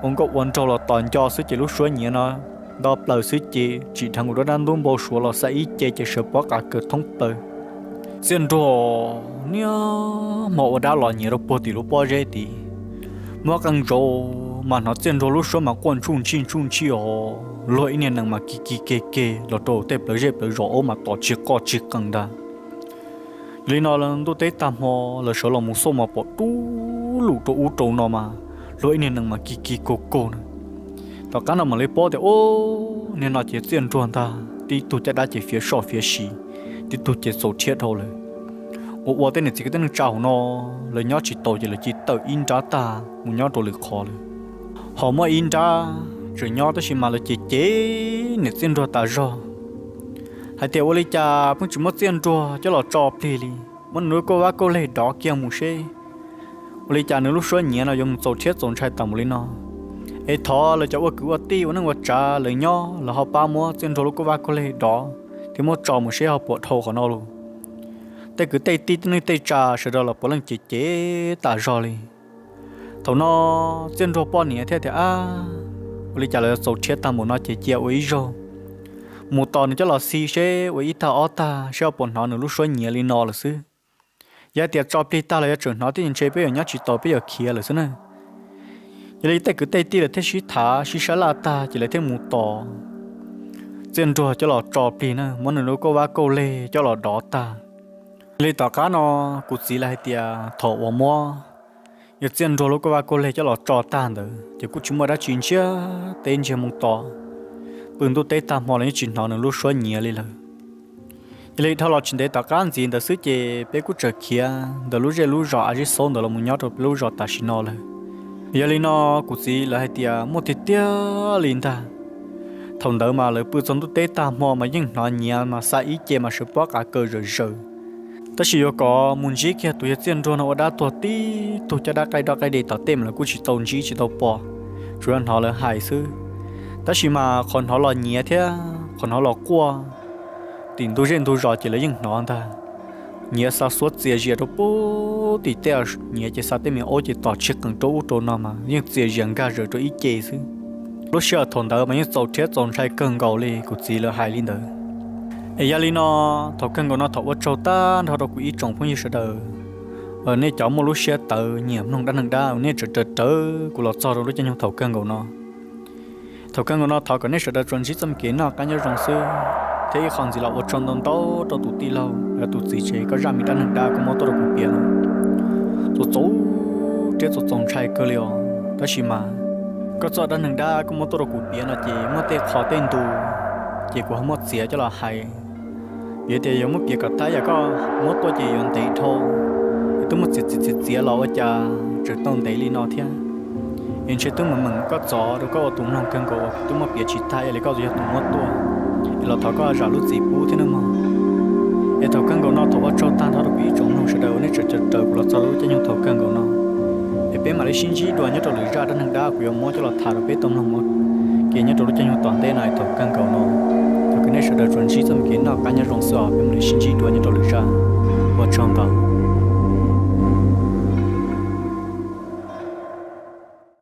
ua nkauj ua nraug los tos nco xwb ces lub suab nyiav no nto plaws xwb ces tsim dheev ua dab ntub npau suav los xav ib ce ces sawv pob qa kaws thoob plaws. Txiaj Nruag niaj hmo ua dab los nyiav rau puag tim lub pob zeb tid. Muab qee zaus mas hnov Txiaj Nruag lub suab mas quaj ntsuj ntshij ntsuj ntshij os, luag ib niag nees mas kig kig keg keg los rau tej plawv zej plawv zos, aub mas tom tsig qoj tsig qees ntag. Yog li no ntuj teb tag hmo lawv sawv los mus xauj mas pom dub lug rau ub rau no mas luag ib niag nees mas kig kig kaug kaug na. Tom qab no mam li paub tias ub, niag no ces Txiaj Nruag ntag, tib tug caj dab ces fiav soj fiav si, tib tug ces txaus rhiab dhau lawm. Ua ua tej niam txiv kwv tij neej tsa hauv no lawv nyob tsis tau ces lawv cia tawm ib nrab tag mus nyob rau lwm qhov lawm. Ho muaj ib nrab tseem nyob tab sis mas lawv cem cem niam Txiaj Nruag tas zog hais tias ua li cas pheej tsis muab Txiaj Nruag coj los tso plig li, muab nws lub kauj vab kauj leg dov kiag mus seb ua li cas nws lub suab nyiav no yuav mus txaus rhiab txaus ntshai tas mus li no. Es thov lawv cov ua kwv ua tij ua neej ua tsav lawv nyob lawv ho pab muab Txiaj Nruag lub kauj vab kauj leg dov thiab muab tso mus seb ho puas dhau qhov no lauj. Tej kwv tej tij tej neej tej tsa sawv daws los puav leej cem cem tas zog li. Thaum no Txiaj Nruag poj niam thiaj tias, Ab, ua li cas lawv txaus rhiab tag mus no ces cia ua ib zaug mus tos nws coj los xi seb ua ib tag ob tag seb ho puas hnov nws lub suab nyiav li no lawm xwb. Yog hais tias tso plig tag los yog tseem hnov thiab ntshe peb yuav nyob tsis tau peb yuav khiav lawm xwb na. Yog li tej kwv tej tij lawv thiaj sib tham sib sab laj tag ces lawv thiaj mus tos Txiaj Nruag coj los tso plig na, muab nws lub kauj vab kauj leg coj los dov tag. Yog li tom qab no kuv txiv lawv hais tias thaum uas muab yawg Txiaj Nruag lub kauj vab kauj leg coj los tso tag ntawd ces kuj tsis muaj dab tsi ntsiag teb ntsiag moo to, pw ntuj teb tag hmo los yeej tsis hnov nws lub suab nyiav li lawm. Yog li dhau los tsis ntev tom qab ntxiv ntawd xwb ces peb kuj txawm khiav ntawm lub zej lub zos As Zeb Xaub ntawd los mus nyob rau peb lub zos tam sim no lawm. Yog li no kuv txiv lawv hais tias muaj tiag tiag li ntag. Thaum ntawd mas lawv pw txog ntuj teb tag hmo mas yeej hnov nyiav mas xa ib ce mas sawv pob qav kaws zawm zaws. Tab sis yuav kom mus ntsib kiag tus yawg Txiaj Nruag no ua dab tuag tib tug coj dab qaij doj qaij de tom tej mas lawv kuj tsis tau ntsib tsis tau pom, tsuas yog hnov lawv hais xwb. Tab sis mas qhov hnov los nyiav thiab qhov hnov los quaj tim ntug zej ntug zos ces lawv yeej hnov ntag. Nyiav xa xuab txias zias rau pub tim tej, nyiav ces xa tej me aub ces tom tsis qees rau ub rau no mas yeej txias zias nkag zaws rau ib ce xwb. Lub sij hawm thaum ntawd mas yeej txaus rhiab txaus ntshai kawg nkaus li kuv txiv lawv hais li ntawd. Es yog li no, thaum kawg nkaus no thov ua tsaug tag nrho rau kuv ib tsoom phooj ywg sawv daws, nej cov muaj lub siab tawv nyiam mloog dab neeg dab uas nej tseem raws rawv kuv los txog rau lub caij nyoog thaum kawg nkaus no. Thaum kawg nkaus no thov kom nej sawv daws tsuas ntsib txoj me kev noj qab nyob zoo xwb, thiab ib qho ntxiv los ua tsaug ntau ntau rau tus tij laug, yog tus txiv tsev koj zaj me dab neeg dab koj muab tuaj rau kuv piav no. Txaus txaus rhiab txaus txaus ntshai kawg li os, tab sis mas koj txoj dab neeg dab koj muab tuaj rau kuv piav no ces muaj tej qho tej ntu ces kuv ho muab txiav coj los hais. Piav tias yuav muab piav kom tag yam koj muab tuaj ces yuav ntev dhau, es twb muab txiav txiav txiav txiav los ua cas tseem tau ntev li no thiab. Es ntshe twb meem meem koj txov rau koj ua tus mloog kawg nkaus uas kuv twb muab piav tsis tag ib yam li koj yog tus muab tuaj, es los thov koj zam lub txim pub thiab nawb mog. Es thaum kawg nkaus no thov ua tsaug tag nrho rau kuv ib tsoom mloog sawv daws uas nej tseem raws kuv los txog lub caij nyoog thaum kawg nkaus no. Es peb mam li sib ntsib dua nyob rau lwm zaj dab neeg dab kuv yuav muab coj los tham rau peb tau mloog ua ke nyob rau lub caij nyoog tom ntej no. Es thaum kawg nkaus no thov kom nej sawv daws tsuas ntsib txoj me kev noj qab nyob zoo xwb os, peb mam li sib ntsib dua nyob rau lwm zaj. Ua tsaug ntau.